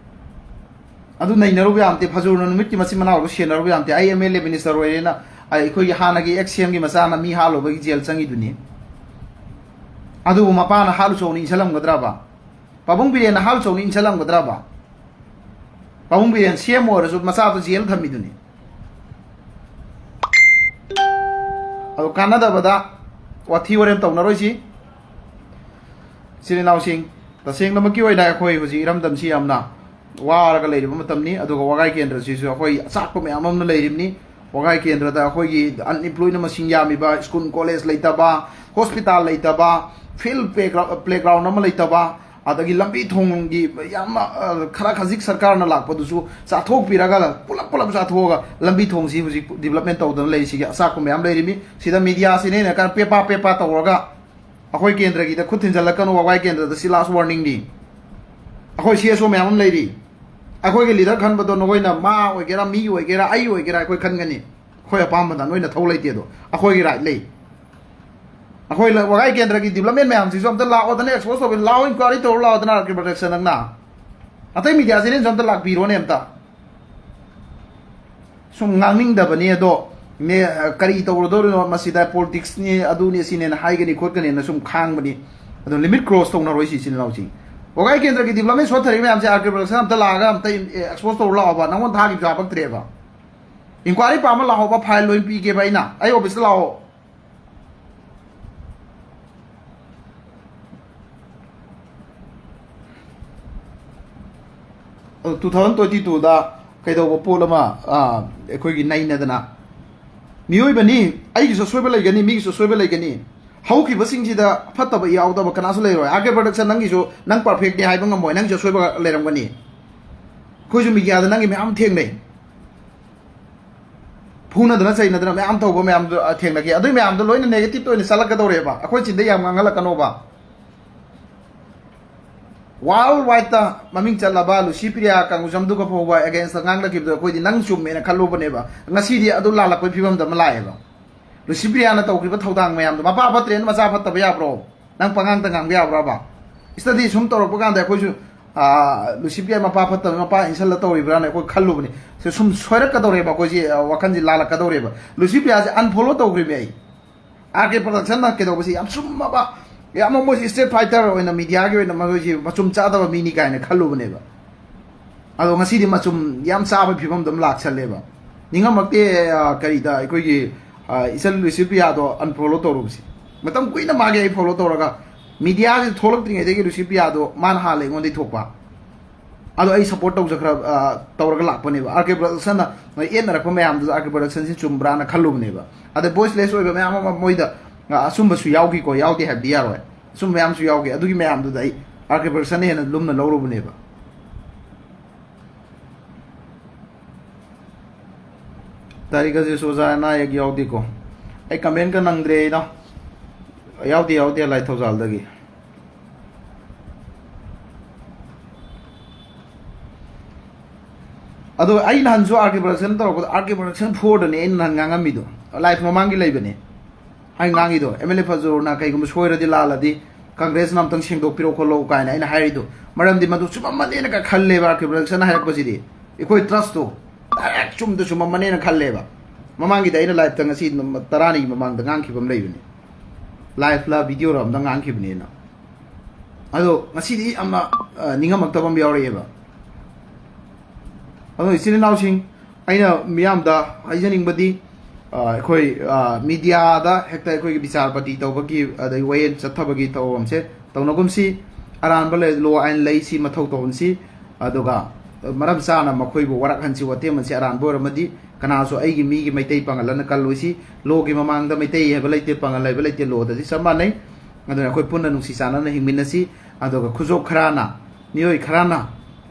ꯑꯗꯨ ꯅꯩꯅꯔꯨꯕ ꯌꯥꯝꯇꯦ, ꯐꯖꯨꯔꯅ ꯅꯨꯃꯤꯠꯀꯤ ꯃꯆꯤꯟ ꯃꯅꯥꯎꯗꯣ ꯁꯦꯟꯅꯔꯨꯕ ꯌꯥꯝꯇꯦ꯫ ꯑꯩ MLA minister ꯑꯣꯏꯔꯦꯅ, ꯑꯩ, ꯑꯩꯈꯣꯏꯒꯤ ꯍꯥꯟꯅꯒꯤ ex CMꯒꯤ ꯃꯆꯥꯅ ꯃꯤ ꯍꯥꯠꯂꯨꯕꯒꯤ jail ꯆꯪꯉꯤꯗꯨꯅꯤ꯫ ꯑꯗꯨꯕꯨ ꯃꯄꯥꯅ ꯍꯥꯠꯂꯨ ꯆꯧꯅ ꯏꯟꯁꯤꯜꯂꯝꯒꯗ꯭ꯔꯕ? ꯄꯥꯕꯨꯡ ꯕꯤꯔꯦꯟꯅ ꯍꯥꯠꯂꯨ ꯆꯧꯅ ꯏꯟꯁꯤꯜꯂꯝꯒꯗ꯭ꯔꯕ? ꯄꯥꯕꯨꯡ ꯕꯤꯔꯦꯟ CM ꯑꯣꯏꯔꯁꯨ ꯃꯆꯥꯗꯣ jail ꯊꯝꯃꯤꯗꯨꯅꯤ꯫ ꯑꯗꯣ ꯀꯥꯟꯅꯗꯕꯗ ꯋꯥꯊꯤ ꯋꯥꯔꯦꯝ ꯇꯧꯅꯔꯣꯏꯁꯤ꯫ ꯏꯆꯤꯜ ꯏꯅꯥꯎꯁꯤꯡ, ꯇꯁꯦꯡꯅꯃꯛꯀꯤ ꯑꯣꯏꯅ ꯑꯩꯈꯣꯏ ꯍꯧꯖꯤꯛ ꯏꯔꯝꯗꯝꯁꯤ ꯌꯥꯝꯅ ꯋꯥꯔꯒ ꯂꯩꯔꯤꯕ ꯃꯇꯝꯅꯤ꯫ ꯑꯗꯨꯒ ꯋꯥꯒꯥꯏ ꯀꯦꯟꯗ꯭ꯔꯁꯤꯁꯨ ꯑꯩꯈꯣꯏ ꯑꯆꯥꯛꯄ ꯃꯌꯥꯝ ꯑꯃꯅ ꯂꯩꯔꯤꯕꯅꯤ꯫ ꯋꯥꯒꯥꯏ ꯀꯦꯟꯗ꯭ꯔꯗ ꯑꯩꯈꯣꯏꯒꯤ unemployedꯅ ꯃꯁꯤꯡ ꯌꯥꯝꯃꯤꯕ, school college ꯂꯩꯇꯕ, hospital ꯂꯩꯇꯕ, field playgrou-, playground ꯑꯃ ꯂꯩꯇꯕ, ꯑꯗꯒꯤ ꯂꯝꯕꯤ ꯊꯣꯡꯒꯤ ꯌꯥꯝꯅ, ꯑ, ꯈꯔ ꯈꯖꯤꯛ ꯁꯔꯀꯥꯔꯅ ꯂꯥꯛꯄꯗꯨꯁꯨ ꯆꯥꯊꯣꯛꯄꯤꯔꯒ ꯄꯨꯂꯞ ꯄꯨꯂꯞ ꯆꯥꯊꯣꯛꯑꯒ ꯂꯝꯕꯤ ꯊꯣꯡꯁꯤ ꯍꯧꯖꯤꯛ development ꯇꯧꯗꯅ ꯂꯩꯔꯤꯁꯤꯒꯤ ꯑꯆꯥꯛꯄ ꯃꯌꯥꯝ ꯂꯩꯔꯤꯃꯤ꯫ ꯁꯤꯗ mediaꯁꯤꯅ ꯍꯦꯟꯅ ꯈꯔ ꯄꯦꯄꯥ ꯄꯦꯄꯥ ꯇꯧꯔꯒ ꯑꯩꯈꯣꯏ ꯀꯦꯟꯗ꯭ꯔꯒꯤꯗ ꯈꯨꯠ ꯊꯤꯟꯖꯜꯂꯛꯀꯅꯨ, ꯋꯥꯒꯥꯏ ꯀꯦꯟꯗ꯭ꯔꯗ ꯁꯤ last warningꯅꯤ꯫ ꯑꯩꯈꯣꯏ CSO ꯃꯌꯥꯝ ꯑꯃ ꯂꯩꯔꯤ꯫ ꯑꯩꯈꯣꯏꯒꯤ leader ꯈꯟꯕꯗꯣ ꯅꯈꯣꯏꯅ ꯃꯥ ꯑꯣꯏꯒꯦꯔꯥ, ꯃꯤ ꯑꯣꯏꯒꯦꯔꯥ, ꯑꯩ ꯑꯣꯏꯒꯦꯔꯥ, ꯑꯩꯈꯣꯏ ꯈꯟꯒꯅꯤ꯫ ꯑꯩꯈꯣꯏ ꯑꯄꯥꯝꯕꯗ ꯅꯣꯏꯅ ꯊꯧ ꯂꯩꯇꯦ ꯑꯗꯣ꯫ ꯑꯩꯈꯣꯏꯒꯤ right ꯂꯩ꯫ ꯑꯩꯈꯣꯏ ꯂ-, ꯋꯥꯒꯥꯏ ꯀꯦꯟꯗ꯭ꯔꯒꯤ development ꯃꯌꯥꯝꯁꯤꯁꯨ ꯑꯝꯇ ꯂꯥꯛꯑꯣꯗꯅ, expose ꯇꯧꯕꯤ ꯂꯥꯛꯑꯣ, inquiry ꯇꯧꯔ ꯂꯥꯛꯑꯣꯗꯅ, R K Protectionꯅ꯫ ꯑꯇꯩ mediaꯁꯤꯅꯁꯨ ꯑꯝꯇ ꯂꯥꯛꯄꯤꯔꯣꯅꯦ ꯑꯝꯇ꯫ ꯁꯨꯝ ꯉꯥꯡꯅꯤꯡꯗꯕꯅꯤ ꯑꯗꯣ, ꯅꯦ, ꯀꯔꯤ ꯇꯧꯔꯗꯧꯔꯤꯅꯣ ꯃꯁꯤꯗ, politicsꯅꯤ, ꯑꯗꯨꯅꯤ, ꯁꯤꯅꯦꯅ ꯍꯥꯏꯒꯅꯤ ꯈꯣꯠꯀꯅꯤꯅ ꯁꯨꯝ ꯈꯥꯡꯕꯅꯤ꯫ ꯑꯗꯣ limit cross ꯇꯧꯅꯔꯣꯏꯁꯤ ꯏꯆꯤꯜ ꯏꯅꯥꯎꯁꯤꯡ꯫ ꯋꯥꯒꯥꯏ ꯀꯦꯟꯗ꯭ꯔꯒꯤ development ꯁꯣꯠꯊꯔꯤꯕ ꯃꯌꯥꯝꯁꯦ R K Production ꯑꯝꯇ ꯂꯥꯛꯑꯒ ꯑꯝꯇ, ꯑꯦ, expose ꯇꯧꯔ ꯂꯥꯛꯑꯣꯕ꯫ ꯅꯪꯉꯣꯟꯗ ꯊꯥꯈꯤꯕꯁꯨ ꯍꯥꯄꯛꯇ꯭ꯔꯦꯕ꯫ Inquiry ꯄꯥꯝꯕ ꯂꯥꯛꯑꯣꯕ, file ꯂꯣꯏ ꯄꯤꯒꯦꯕ ꯑꯩꯅ꯫ ꯑꯩ officeꯇ ꯂꯥꯛꯑꯣ꯫ ꯇꯨ ꯊꯥꯎꯖꯟ ꯇ꯭ꯋꯦꯟꯇꯤ ꯇꯨꯗ ꯀꯩꯗꯧꯕ ꯄꯣꯠ ꯑꯃ, ꯑ, ꯑꯩꯈꯣꯏꯒꯤ ꯅꯩꯅꯗꯅ, ꯃꯤꯑꯣꯏꯕꯅꯤ, ꯑꯩꯒꯤꯁꯨ ꯑꯁꯣꯏꯕ ꯂꯩꯒꯅꯤ, ꯃꯤꯒꯤꯁꯨ ꯑꯁꯣꯏꯕ ꯂꯩꯒꯅꯤ, ꯍꯧꯈꯤꯕꯁꯤꯡꯁꯤꯗ ꯐꯠꯇꯕ ꯌꯥꯎꯗꯕ ꯀꯅꯥꯁꯨ ꯂꯩꯔꯣꯏ꯫ ꯑꯥꯔ ꯀꯦ ꯄ꯭ꯔꯗꯛꯁꯟ, ꯅꯪꯒꯤꯁꯨ, ꯅꯪ ꯄꯔꯐꯦꯛꯅꯤ ꯍꯥꯏꯕ ꯉꯝꯃꯣꯏ, ꯅꯪꯒꯤꯁꯨ ꯑꯁꯣꯏꯕ ꯂꯩꯔꯝꯒꯅꯤ꯫ ꯑꯩꯈꯣꯏꯁꯨ ꯃꯤꯗꯤꯌꯥꯗ ꯅꯪꯒꯤ ꯃꯌꯥꯝ ꯊꯦꯡꯅꯩ, ꯐꯨꯅꯗꯅ ꯆꯩꯅꯗꯅ ꯃꯌꯥꯝ ꯇꯧꯕ ꯃꯌꯥꯝꯗꯣ, ꯑ, ꯊꯦꯡꯅꯈꯤ꯫ ꯑꯗꯨꯏ ꯃꯌꯥꯝꯗꯣ ꯂꯣꯏꯅ ꯅꯦꯒꯦꯇꯤꯞꯇ ꯑꯣꯏꯅ ꯆꯠꯂꯛꯀꯗꯧꯔꯦꯕ, ꯑꯩꯈꯣꯏ ꯆꯤꯟꯗ ꯌꯥꯝ ꯉꯥꯡꯍꯜꯂꯛꯀꯅꯣꯕ꯫ ꯋꯥꯔꯜ ꯋꯥꯏꯗꯇ ꯃꯃꯤꯡ ꯆꯠꯂꯕ ꯂꯨꯁꯤꯄ꯭ꯔꯤꯌꯥ ꯀꯪꯒꯨꯖꯝꯗꯨꯒ ꯐꯥꯎꯕ ꯑꯦꯒꯦꯟꯁꯇ ꯉꯥꯡꯅꯈꯤꯕꯗꯣ ꯑꯩꯈꯣꯏꯗꯤ ꯅꯪ ꯆꯨꯝꯃꯦꯅ ꯈꯜꯂꯨꯕꯅꯦꯕ꯫ ꯉꯁꯤꯗꯤ ꯑꯗꯨ ꯂꯥꯜꯂꯛꯄꯒꯤ ꯐꯤꯕꯝꯗ ꯑꯃ ꯂꯥꯛꯑꯦꯕ꯫ ꯂꯨꯁꯤꯄ꯭ꯔꯤꯌꯥꯅ ꯇꯧꯈꯤꯕ ꯊꯧꯗꯥꯡ ꯃꯌꯥꯝꯗꯣ, ꯃꯄꯥ ꯐꯠꯇ꯭ꯔꯦꯅ ꯃꯆꯥ ꯐꯠꯇꯕ ꯌꯥꯕ꯭ꯔꯣ? ꯅꯪ ꯄꯉꯥꯡꯇ ꯉꯥꯡꯕ ꯌꯥꯕ꯭ꯔꯕ? ꯁ꯭ꯇꯗꯤ ꯁꯨꯝ ꯇꯧꯔꯛꯄ ꯀꯥꯟꯗ ꯑꯩꯈꯣꯏꯁꯨ, ꯑꯥ, ꯂꯨꯁꯤꯄ꯭ꯔꯤꯌꯥ ꯃꯄꯥ ꯐꯠꯇꯕ, ꯃꯄꯥ ꯏꯟꯁꯜꯂ ꯇꯧꯔꯤꯕ꯭ꯔꯥꯅ ꯑꯩꯈꯣꯏ ꯈꯜꯂꯨꯕꯅꯤ꯫ ꯁꯤ ꯁꯨꯝ ꯁꯣꯏꯔꯛꯀꯗꯧꯔꯦꯕ ꯑꯩꯈꯣꯏꯁꯦ, ꯑꯥ, ꯋꯥꯈꯜꯁꯦ ꯂꯥꯜꯂꯛꯀꯗꯧꯔꯦꯕ꯫ ꯂꯨꯁꯤꯄ꯭ꯔꯤꯌꯥꯁꯦ ꯑꯟꯐꯣꯂꯣ ꯇꯧꯈ꯭ꯔꯤꯕꯅꯦ ꯑꯩ꯫ ꯑꯥꯔ ꯀꯦ ꯄ꯭ꯔꯗꯛꯁꯟꯅ ꯀꯩꯗꯧꯕꯁꯤ ꯌꯥꯝ ꯆꯨꯝꯃꯕ, ꯌꯥꯝꯅ ꯃꯣꯏꯁꯤ ꯁ꯭ꯇꯦꯠ ꯐꯥꯏꯇꯔ ꯑꯣꯏꯅ ꯃꯤꯗꯤꯌꯥꯒꯤ ꯑꯣꯏꯅ ꯃꯈꯣꯏꯁꯤ ꯃꯆꯨꯝ ꯆꯥꯗꯕ ꯃꯤꯅꯤ ꯀꯥꯏꯅ ꯈꯜꯂꯨꯕꯅꯦꯕ꯫ ꯑꯗꯣ ꯉꯁꯤꯗꯤ ꯃꯆꯨꯝ ꯌꯥꯝ ꯆꯥꯕꯒꯤ ꯐꯤꯕꯝꯗ ꯑꯃ ꯂꯥꯛꯁꯜꯂꯦꯕ꯫ ꯅꯤꯡꯉꯝꯃꯛꯇꯦ, ꯑ, ꯀꯔꯤꯗ ꯑꯩꯈꯣꯏꯒꯤ, ꯑ, ꯏꯆꯜ ꯂꯨꯁꯤꯄ꯭ꯔꯤꯌꯥꯗꯣ ꯑꯟꯐꯣꯂꯣ ꯇꯧꯔꯨꯕꯁꯤ꯫ ꯃꯇꯝ ꯀꯨꯏꯅ ꯃꯥꯒꯤ ꯑꯩ ꯐꯣꯂꯣ ꯇꯧꯔꯒ, ꯃꯤꯗꯤꯌꯥꯁꯤ ꯊꯣꯛꯂꯛꯇ꯭ꯔꯤꯉꯩꯗꯒꯤ ꯂꯨꯁꯤꯄ꯭ꯔꯤꯌꯥꯗꯣ ꯃꯥꯅ ꯍꯥꯜꯂꯦ ꯑꯩꯉꯣꯟꯗꯒꯤ ꯊꯣꯛꯄ꯫ ꯑꯗꯣ ꯑꯩ ꯁꯞꯄꯣꯔꯠ ꯇꯧꯖꯈ꯭ꯔ-, ꯑ, ꯇꯧꯔꯒ ꯂꯥꯛꯄꯅꯦꯕ꯫ ꯑꯥꯔ ꯀꯦ ꯄ꯭ꯔꯗꯛꯁꯟꯅ ꯌꯦꯠꯅꯔꯛꯄ ꯃꯌꯥꯝꯗꯨꯗ ꯑꯥꯔ ꯀꯦ ꯄ꯭ꯔꯗꯛꯁꯟꯁꯤ ꯆꯨꯝꯕ꯭ꯔꯥꯅ ꯈꯜꯂꯨꯕꯅꯦꯕ꯫ ꯑꯗ ꯚꯣꯏꯁꯂꯦꯁ ꯑꯣꯏꯕ ꯃꯌꯥꯝ ꯑꯃ ꯃꯣꯏꯗ, ꯑ, ꯑꯆꯨꯝꯕꯁꯨ ꯌꯥꯎꯈꯤꯀꯣ, ꯌꯥꯎꯗꯦ ꯍꯥꯏꯕꯗꯤ ꯌꯥꯔꯣꯏ꯫ ꯑꯆꯨꯝꯕ ꯃꯌꯥꯝꯁꯨ ꯌꯥꯎꯈꯤ꯫ ꯑꯗꯨꯒꯤ ꯃꯌꯥꯝꯗꯨꯗ ꯑꯩ ꯑꯥꯔ ꯀꯦ ꯄ꯭ꯔꯗꯛꯁꯟꯅ ꯍꯦꯟꯅ ꯂꯨꯝꯅ ꯂꯧꯔꯨꯕꯅꯦꯕ꯫ ꯇꯥꯔꯤꯛ ꯑꯁꯤꯁꯨ ꯑꯣꯖꯥ ꯑꯅꯥ ꯑꯌꯦꯛ ꯌꯥꯎꯗꯦꯀꯣ? ꯑꯩ ꯀꯃꯦꯟꯀ ꯅꯪꯗ꯭ꯔꯦ ꯑꯩꯅ꯫ ꯌꯥꯎꯗꯦ, ꯌꯥꯎꯗꯦ, ꯂꯥꯏ ꯊꯧꯖꯥꯜꯗꯒꯤ꯫ ꯑꯗꯣ ꯑꯩ ꯅꯍꯥꯟꯁꯨ ꯑꯥꯔ ꯀꯦ ꯄ꯭ꯔꯗꯛꯁꯟ ꯇꯧꯔꯛꯄꯗ, ꯑꯥꯔ ꯀꯦ ꯄ꯭ꯔꯗꯛꯁꯟ ꯐꯣꯔꯗꯅꯦ ꯑꯩꯅ ꯅꯍꯥꯟ ꯉꯥꯡꯉꯝꯃꯤꯗꯣ, ꯂꯥꯏꯐ ꯃꯃꯥꯡꯒꯤ ꯂꯩꯕꯅꯦ꯫ ꯑꯩ ꯉꯥꯡꯉꯤꯗꯣ, ꯑꯦꯝ ꯑꯦꯜ ꯑꯦ ꯐꯖꯨꯔꯅ ꯀꯩꯒꯨꯝꯕ ꯁꯣꯏꯔꯗꯤ ꯂꯥꯜꯂꯗꯤ ꯀꯪꯒ꯭ꯔꯦꯁꯅ ꯑꯝꯇꯪ ꯁꯦꯡꯗꯣꯛꯄꯤꯔꯛꯑꯣ ꯈꯣꯠꯂꯣ ꯀꯥꯏꯅ ꯑꯩꯅ ꯍꯥꯏꯔꯤꯗꯣ, ꯃꯔꯝꯗꯤ ꯃꯗꯨ ꯆꯨꯝꯃꯝꯃꯅꯦꯅ ꯈꯜꯂꯦꯕ ꯑꯥꯔ ꯀꯦ ꯄ꯭ꯔꯗꯛꯁꯟꯅ ꯍꯥꯏꯔꯛꯄꯁꯤꯗꯤ꯫ ꯑꯩꯈꯣꯏ ꯇ꯭ꯔꯁꯇꯣ ꯗꯥꯏꯔꯦꯛ ꯆꯨꯝꯗ ꯆꯨꯝꯃꯝꯃꯅꯦꯅ ꯈꯜꯂꯦꯕ꯫ ꯃꯃꯥꯡꯒꯤꯗ ꯑꯩꯅ ꯂꯥꯏꯐꯇ ꯉꯁꯤ ꯅꯨꯃꯤꯠ ꯇꯔꯥꯅꯤꯒꯤ ꯃꯃꯥꯡꯗ ꯉꯥꯡꯈꯤꯕ ꯑꯃ ꯂꯩꯕꯅꯦ, ꯂꯥꯏꯐꯂ ꯚꯤꯗꯤꯑꯣꯔ ꯑꯝꯗ ꯉꯥꯡꯈꯤꯕꯅꯦꯅ꯫ ꯑꯗꯣ ꯉꯁꯤꯗꯤ ꯌꯥꯝꯅ, ꯑ, ꯅꯤꯡꯉꯝꯃꯛꯇꯕ ꯑꯃ ꯌꯥꯎꯔꯛꯑꯦꯕ꯫ ꯑꯗꯣ ꯏꯆꯤꯜ ꯏꯅꯥꯎꯁꯤꯡ, ꯑꯩꯅ ꯃꯤꯌꯥꯝꯗ ꯍꯥꯏꯖꯅꯤꯡꯕꯗꯤ, ꯑ, ꯑꯩꯈꯣꯏ, ꯑ, ꯃꯤꯗꯤꯌꯥꯗ ꯍꯦꯛꯇ ꯑꯩꯈꯣꯏꯒꯤ ꯕꯤꯆꯥꯔꯄꯇꯤ ꯇꯧꯕꯒꯤ, ꯑꯗꯩ ꯋꯥꯌꯦꯜ ꯆꯠꯊꯕꯒꯤ ꯊꯧꯑꯣꯡꯁꯦ ꯇꯧꯅꯒꯨꯝꯁꯤ꯫ ꯑꯔꯥꯟꯕ ꯂꯩ, ꯂꯣ ꯑꯥꯏꯟ ꯂꯩ, ꯁꯤ ꯃꯊꯧ ꯇꯧꯍꯟꯁꯤ꯫ ꯑꯗꯨꯒ ꯃꯔꯝ ꯆꯥꯅ ꯃꯈꯣꯏꯕꯨ ꯋꯥꯔꯛꯍꯟꯁꯤ, ꯋꯥꯇꯦꯝꯍꯟꯁꯤ꯫ ꯑꯔꯥꯟꯕ ꯑꯣꯏꯔꯝꯃꯗꯤ ꯀꯅꯥꯁꯨ ꯑꯩꯒꯤ ꯃꯤꯒꯤ ꯃꯩꯇꯩ ꯄꯥꯡꯒꯜ ꯑꯅ ꯀꯜꯂꯣꯏꯁꯤ꯫ ꯂꯣꯒꯤ ꯃꯃꯥꯡꯗ ꯃꯩꯇꯩ ꯍꯥꯏꯕ ꯂꯩꯇꯦ, ꯄꯥꯡꯒꯜ ꯍꯥꯏꯕ ꯂꯩꯇꯦ, ꯂꯣꯗꯗꯤ ꯆꯞ ꯃꯥꯟꯅꯩ꯫ ꯑꯗꯨꯅ ꯑꯩꯈꯣꯏ ꯄꯨꯟꯅ ꯅꯨꯡꯁꯤ ꯆꯥꯟꯅꯅ ꯍꯤꯡꯃꯤꯟꯅꯁꯤ꯫ ꯑꯗꯨꯒ ꯈꯨꯖꯣꯞ ꯈꯔꯅ, ꯃꯤꯑꯣꯏ ꯈꯔꯅ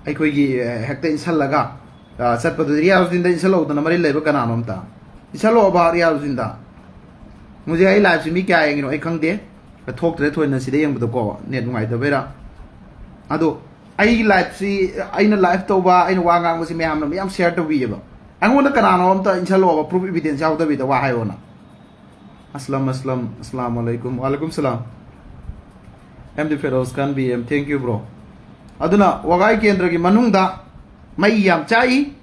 ꯑꯩꯈꯣꯏꯒꯤ, ꯑ, ꯍꯦꯛꯇ ꯏꯟꯁꯜꯂꯒ, ꯑ, ꯆꯠꯄꯗꯨ ꯔꯤꯌꯥꯖꯨꯗꯤꯟꯗ ꯏꯟꯁꯜꯍꯧꯗꯅ ꯃꯔꯤ ꯂꯩꯕ ꯀꯅꯥꯅꯣ ꯑꯝꯇ? ꯏꯟꯁꯜꯂꯛꯑꯣꯕ ꯔꯤꯌꯥꯖꯨꯗꯤꯟꯗ꯫ ꯍꯧꯖꯤꯛ ꯑꯩ ꯂꯥꯏꯞꯁꯤ ꯃꯤ ꯀꯌꯥ ꯌꯦꯡꯉꯤꯅꯣ ꯑꯩ ꯈꯪꯗꯦ꯫ ꯊꯣꯛꯇ꯭ꯔꯦ ꯊꯣꯏꯅ ꯁꯤꯗ ꯌꯦꯡꯕꯗꯀꯣ, ꯅꯦꯠ ꯅꯨꯡꯉꯥꯏꯇꯕꯩꯔꯥ꯫ ꯑꯗꯣ ꯑꯩꯒꯤ ꯂꯥꯏꯞꯁꯤ, ꯑꯩꯅ ꯂꯥꯏꯞ ꯇꯧꯕ, ꯑꯩꯅ ꯋꯥ ꯉꯥꯡꯕꯁꯤ ꯃꯌꯥꯝꯅ ꯃꯌꯥꯝ ꯁꯤꯌꯔ ꯇꯧꯕꯤꯌꯦꯕ꯫ ꯑꯩꯉꯣꯟꯗ ꯀꯅꯥꯅꯣ ꯑꯝꯇ ꯏꯟꯁꯜꯂꯛꯑꯣꯕ, ꯄ꯭ꯔꯨꯐ ꯏꯕꯤꯗꯦꯟꯁ ꯌꯥꯎꯗꯕꯤꯗ ꯋꯥ ꯍꯥꯏꯌꯣꯅ꯫ ꯑꯁꯂꯝ, ꯑꯁꯂꯝ, ꯑꯁꯂꯥꯝ ꯑꯂꯩꯀꯨꯝ꯫ ꯋꯥꯂꯩꯀꯨꯝ ꯁꯂꯥꯝ꯫ M D Feroz Khan B M, thank you bro꯫ ꯑꯗꯨꯅ ꯋꯥꯒꯥꯏ ꯀꯦꯟꯗ꯭ꯔꯒꯤ ꯃꯅꯨꯡꯗ ꯃꯩ ꯌꯥꯝ ꯆꯥꯛꯏ꯫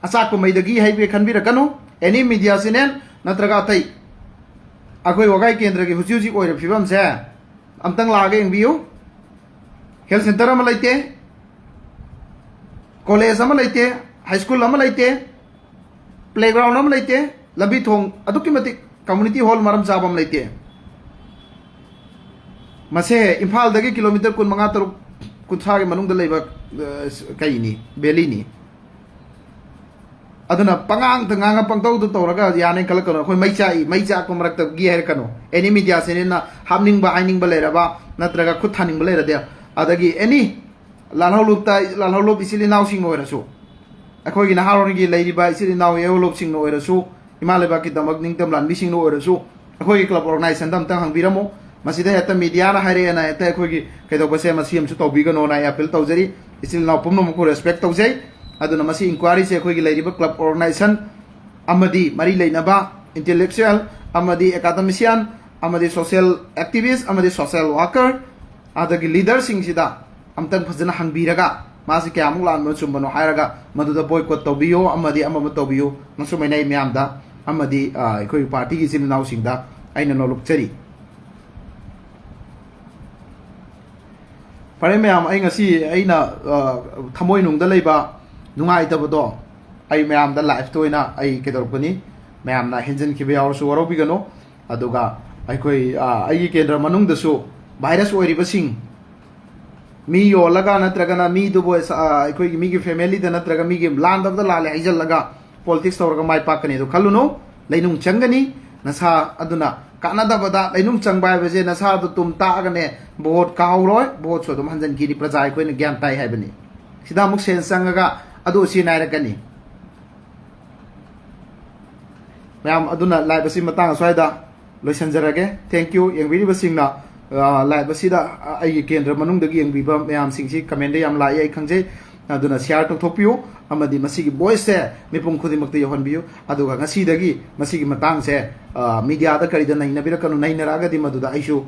ꯑꯆꯥꯛꯄ ꯃꯩꯗꯒꯤ ꯍꯥꯏꯕ ꯈꯟꯕꯤꯔꯛꯀꯅꯨ꯫ Any media channel ꯅꯠꯇ꯭ꯔꯒ ꯑꯇꯩ, ꯑꯩꯈꯣꯏ ꯋꯥꯒꯥꯏ ꯀꯦꯟꯗ꯭ꯔꯒꯤ ꯍꯧꯖꯤꯛ ꯍꯧꯖꯤꯛ ꯑꯣꯏꯔꯤꯕ ꯐꯤꯕꯝꯁꯦ ꯑꯝꯇꯪ ꯂꯥꯛꯑꯒ ꯌꯦꯡꯕꯤꯌꯨ꯫ ꯍꯦꯜꯊ ꯁꯦꯟꯇꯔ ꯑꯃ ꯂꯩꯇꯦ, ꯀꯣꯂꯦꯖ ꯑꯃ ꯂꯩꯇꯦ, ꯍꯥꯏ ꯁ꯭ꯀꯨꯜ ꯑꯃ ꯂꯩꯇꯦ, ꯄ꯭ꯂꯦꯒ꯭ꯔꯥꯎꯟ ꯑꯃ ꯂꯩꯇꯦ, ꯂꯝꯕꯤ ꯊꯣꯡ ꯑꯗꯨꯛꯀꯤ ꯃꯇꯤꯛ, ꯀꯝꯃꯨꯅꯤꯇꯤ ꯍꯣꯜ ꯃꯔꯝ ꯆꯥꯕ ꯑꯃ ꯂꯩꯇꯦ꯫ ꯃꯁꯦ ꯏꯝꯐꯥꯜꯗꯒꯤ ꯀꯤꯂꯣꯃꯤꯇꯔ ꯀꯨꯟꯃꯉꯥ, ꯇꯔꯨꯛ, ꯀꯨꯟꯊ꯭ꯔꯥꯒꯤ ꯃꯅꯨꯡꯗ ꯂꯩꯕ, ꯑ, ꯀꯩꯅꯤ, ꯚꯦꯂꯤꯅꯤ꯫ ꯑꯗꯨꯅ ꯄꯉꯥꯡꯗ ꯉꯥꯡꯉ ꯄꯪꯇꯧꯗ ꯇꯧꯔꯒ ꯌꯥꯅꯤ ꯈꯜꯂꯛꯀꯅꯨ꯫ ꯑꯩꯈꯣꯏ ꯃꯩ ꯆꯥꯛꯏ, ꯃꯩ ꯆꯥꯛꯄ ꯃꯔꯛꯇꯒꯤ ꯍꯥꯏꯔꯛꯀꯅꯨ꯫ Any media channel ꯅ ꯍꯥꯞꯅꯤꯡꯕ ꯍꯥꯏꯅꯤꯡꯕ ꯂꯩꯔꯕ, ꯅꯠꯇ꯭ꯔꯒ ꯈꯨꯠ ꯊꯥꯅꯤꯡꯕ ꯂꯩꯔꯗꯤ, ꯑꯗꯒꯤ any ꯂꯥꯜꯍꯧꯂꯨꯞꯇ, ꯂꯥꯜꯍꯧꯂꯨꯞ ꯏꯆꯤꯜ ꯏꯅꯥꯎꯁꯤꯡꯅ ꯑꯣꯏꯔꯁꯨ, ꯑꯩꯈꯣꯏꯒꯤ ꯅꯍꯥꯔꯣꯜꯒꯤ ꯂꯩꯔꯤꯕ ꯏꯆꯤꯜ ꯏꯅꯥꯎ ꯏꯍꯧꯂꯨꯞꯁꯤꯡꯅ ꯑꯣꯏꯔꯁꯨ, ꯏꯃꯥ ꯂꯩꯕꯥꯛꯀꯤꯗꯃꯛ ꯅꯤꯡꯇꯝ ꯂꯥꯟꯕꯤꯁꯤꯡꯅ ꯑꯣꯏꯔꯁꯨ, ꯑꯩꯈꯣꯏꯒꯤ ꯀ꯭ꯂꯕ ꯑꯣꯔꯒꯅꯥꯏꯖꯦꯁꯟꯗ ꯑꯝꯇꯪ ꯍꯪꯕꯤꯔꯝꯃꯨ꯫ ꯃꯁꯤꯗ ꯍꯦꯛꯇ ꯃꯤꯗꯤꯌꯥꯅ ꯍꯥꯏꯔꯛꯑꯦꯅ ꯍꯦꯛꯇ ꯑꯩꯈꯣꯏꯒꯤ ꯀꯩꯗꯧꯕꯁꯦ ꯃꯁꯤ ꯑꯃꯁꯨ ꯇꯧꯕꯤꯒꯅꯣꯅ ꯑꯩ ꯑꯄꯤꯜ ꯇꯧꯖꯔꯤ꯫ ꯏꯆꯤꯜ ꯏꯅꯥꯎ ꯄꯨꯝꯅꯃꯛꯄꯨ ꯔꯦꯁꯄꯦꯛ ꯇꯧꯖꯩ꯫ ꯑꯗꯨꯅ ꯃꯁꯤ ꯏꯟꯀ꯭ꯋꯥꯏꯔꯤꯁꯦ ꯑꯩꯈꯣꯏꯒꯤ ꯂꯩꯔꯤꯕ ꯀ꯭ꯂꯕ ꯑꯣꯔꯒꯅꯥꯏꯖꯦꯁꯟ ꯑꯃꯗꯤ ꯃꯔꯤ ꯂꯩꯅꯕ ꯏꯟꯇꯦꯂꯦꯛꯆꯨꯑꯦꯜ ꯑꯃꯗꯤ ꯑꯦꯀꯥꯗꯃꯤꯁꯤꯌꯥꯟ ꯑꯃꯗꯤ ꯁꯣꯁꯤꯌꯦꯜ ꯑꯦꯛꯇꯤꯚꯤꯁ ꯑꯃꯗꯤ ꯁꯣꯁꯤꯌꯦꯜ ꯋꯥꯔꯀꯔ ꯑꯗꯒꯤ ꯂꯤꯗꯔꯁꯤꯡꯁꯤꯗ ꯑꯝꯇꯪ ꯐꯖꯅ ꯍꯪꯕꯤꯔꯒ ꯃꯥꯁꯤ ꯀꯌꯥꯃꯨꯛ ꯂꯥꯟꯕꯅꯣ ꯆꯨꯝꯕꯅꯣ ꯍꯥꯏꯔꯒ ꯃꯗꯨꯗ ꯕꯣꯏꯀꯣꯠ ꯇꯧꯕꯤꯌꯣ ꯑꯃꯗꯤ ꯑꯃ ꯑꯃ ꯇꯧꯕꯤꯌꯣ꯫ ꯃꯁꯨꯃꯥꯏꯅ ꯑꯩ ꯃꯌꯥꯝꯗ ꯑꯃꯗꯤ, ꯑ, ꯑꯩꯈꯣꯏꯒꯤ ꯄꯥꯔꯇꯤꯒꯤ ꯏꯆꯤꯜ ꯏꯅꯥꯎꯁꯤꯡꯗ ꯑꯩꯅ ꯅꯣꯂꯨꯛꯆꯔꯤ꯫ ꯐꯔꯦ ꯃꯌꯥꯝ, ꯑꯩ ꯉꯁꯤ ꯑꯩꯅ, ꯑ, ꯊꯃꯣꯏꯅꯨꯡꯗ ꯂꯩꯕ ꯅꯨꯡꯉꯥꯏꯇꯕꯗꯣ ꯑꯩ ꯃꯌꯥꯝꯗ ꯂꯥꯏꯐꯇ ꯑꯣꯏꯅ ꯑꯩ ꯀꯩꯗꯧꯔꯛꯄꯅꯤ, ꯃꯌꯥꯝꯅ ꯍꯦꯟꯖꯟꯈꯤꯕ ꯌꯥꯎꯔꯁꯨ ꯋꯥꯔꯧꯕꯤꯒꯅꯨ꯫ ꯑꯗꯨꯒ ꯑꯩꯈꯣꯏ, ꯑ, ꯑꯩꯒꯤ ꯀꯦꯟꯗ꯭ꯔ ꯃꯅꯨꯡꯗꯁꯨ ꯚꯥꯏꯔꯁ ꯑꯣꯏꯔꯤꯕꯁꯤꯡ ꯃꯤ ꯌꯣꯜꯂꯒ ꯅꯠꯇ꯭ꯔꯒꯅ ꯃꯤꯗꯨꯕꯨ ꯑꯩꯈꯣꯏꯒꯤ ꯃꯤꯒꯤ ꯐꯦꯃꯤꯂꯤꯗ ꯅꯠꯇ꯭ꯔꯒ ꯃꯤꯒꯤ ꯂꯥꯟꯗꯕꯗ ꯂꯥꯜꯂꯦ ꯍꯥꯏꯖꯜꯂꯒ ꯄꯣꯂꯤꯇꯤꯛꯁ ꯇꯧꯔꯒ ꯃꯥꯏ ꯄꯥꯛꯀꯅꯤ ꯑꯗꯨ ꯈꯜꯂꯨꯅꯨ꯫ ꯂꯩꯅꯨꯡ ꯆꯪꯒꯅꯤ꯫ ꯅꯁꯥ ꯑꯗꯨꯅ ꯀꯥꯟꯅꯗꯕꯗ ꯂꯩꯅꯨꯡ ꯆꯪꯕ ꯍꯥꯏꯕꯁꯦ ꯅꯁꯥꯗꯣ ꯇꯨꯝ ꯇꯥꯛꯑꯒꯅꯦ ꯚꯣꯠ ꯀꯥꯍꯧꯔꯣꯏ꯫ ꯚꯣꯠꯁꯨ ꯑꯗꯨꯝ ꯍꯟꯖꯤꯟꯈꯤꯅꯤ꯫ ꯄ꯭ꯔꯖꯥ ꯑꯩꯈꯣꯏꯅ ꯒ꯭ꯌꯥꯟ ꯇꯥꯏ ꯍꯥꯏꯕꯅꯤ꯫ ꯁꯤꯗ ꯑꯃꯨꯛ ꯁꯦꯟ ꯆꯪꯉꯒ ꯑꯗꯨ ꯁꯤ ꯅꯥꯏꯔꯛꯀꯅꯤ꯫ ꯃꯌꯥꯝ ꯑꯗꯨꯅ ꯂꯥꯏꯞ ꯑꯁꯤ ꯃꯇꯥꯡ ꯑꯁ꯭ꯋꯥꯏꯗ ꯂꯣꯏꯁꯤꯟꯖꯔꯒꯦ꯫ Thank you꯫ ꯌꯦꯡꯕꯤꯔꯤꯕꯁꯤꯡꯅ ꯂꯥꯏꯞ ꯑꯁꯤꯗ ꯑꯩꯒꯤ ꯀꯦꯟꯗ꯭ꯔ ꯃꯅꯨꯡꯗꯒꯤ ꯌꯦꯡꯕꯤꯕ ꯃꯌꯥꯝꯁꯤꯡꯁꯤ ꯀꯃꯦꯟꯗ ꯌꯥꯝ ꯂꯥꯛꯏ, ꯑꯩ ꯈꯪꯖꯩ꯫ ꯑꯗꯨꯅ ꯁꯤꯌꯥꯔ ꯇꯧꯊꯣꯛꯄꯤꯌꯨ ꯑꯃꯗꯤ ꯃꯁꯤꯒꯤ ꯚꯣꯏꯁꯁꯦ ꯃꯤꯄꯨꯝ ꯈꯨꯗꯤꯡꯃꯛꯇ ꯌꯧꯍꯟꯕꯤꯌꯨ꯫ ꯑꯗꯨꯒ ꯉꯁꯤꯗꯒꯤ ꯃꯁꯤꯒꯤ ꯃꯇꯥꯡꯁꯦ ꯃꯤꯗꯤꯌꯥꯗ ꯀꯔꯤꯗ ꯅꯩꯅꯕꯤꯔꯛꯀꯅꯨ, ꯅꯩꯅꯔꯛꯑꯒꯗꯤ ꯃꯗꯨꯗ ꯑꯩꯁꯨ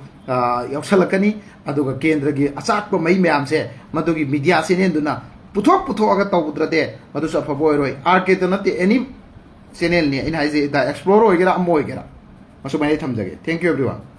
ꯌꯥꯎꯁꯜꯂꯛꯀꯅꯤ꯫ ꯑꯗꯨꯒ ꯀꯦꯟꯗ꯭ꯔꯒꯤ ꯑꯆꯥꯛꯄ ꯃꯩ ꯃꯌꯥꯝꯁꯦ ꯃꯗꯨꯒꯤ ꯃꯤꯗꯤꯌꯥ ꯆꯦꯅꯦꯜꯗꯨꯅ ꯄꯨꯊꯣꯛ ꯄꯨꯊꯣꯛꯑꯒ ꯇꯧꯗ꯭ꯔꯗꯤ ꯃꯗꯨꯁꯨ ꯑꯐꯕ ꯑꯣꯏꯔꯣꯏ꯫ ꯑꯥꯔ ꯀꯦꯗ ꯅꯠꯇꯦ, ꯑꯦꯅꯤ ꯆꯦꯅꯦꯜꯅꯤ ꯑꯩꯅ ꯍꯥꯏꯖꯩ꯫ ꯗ ꯑꯦꯛꯁꯄ꯭ꯂꯣꯔ ꯑꯣꯏꯒꯦꯔꯥ ꯑꯃ ꯑꯣꯏꯒꯦꯔꯥ꯫ ꯃꯁꯨꯃꯥꯏꯅ ꯑꯩ ꯊꯝꯖꯒꯦ꯫ Thank you everyone꯫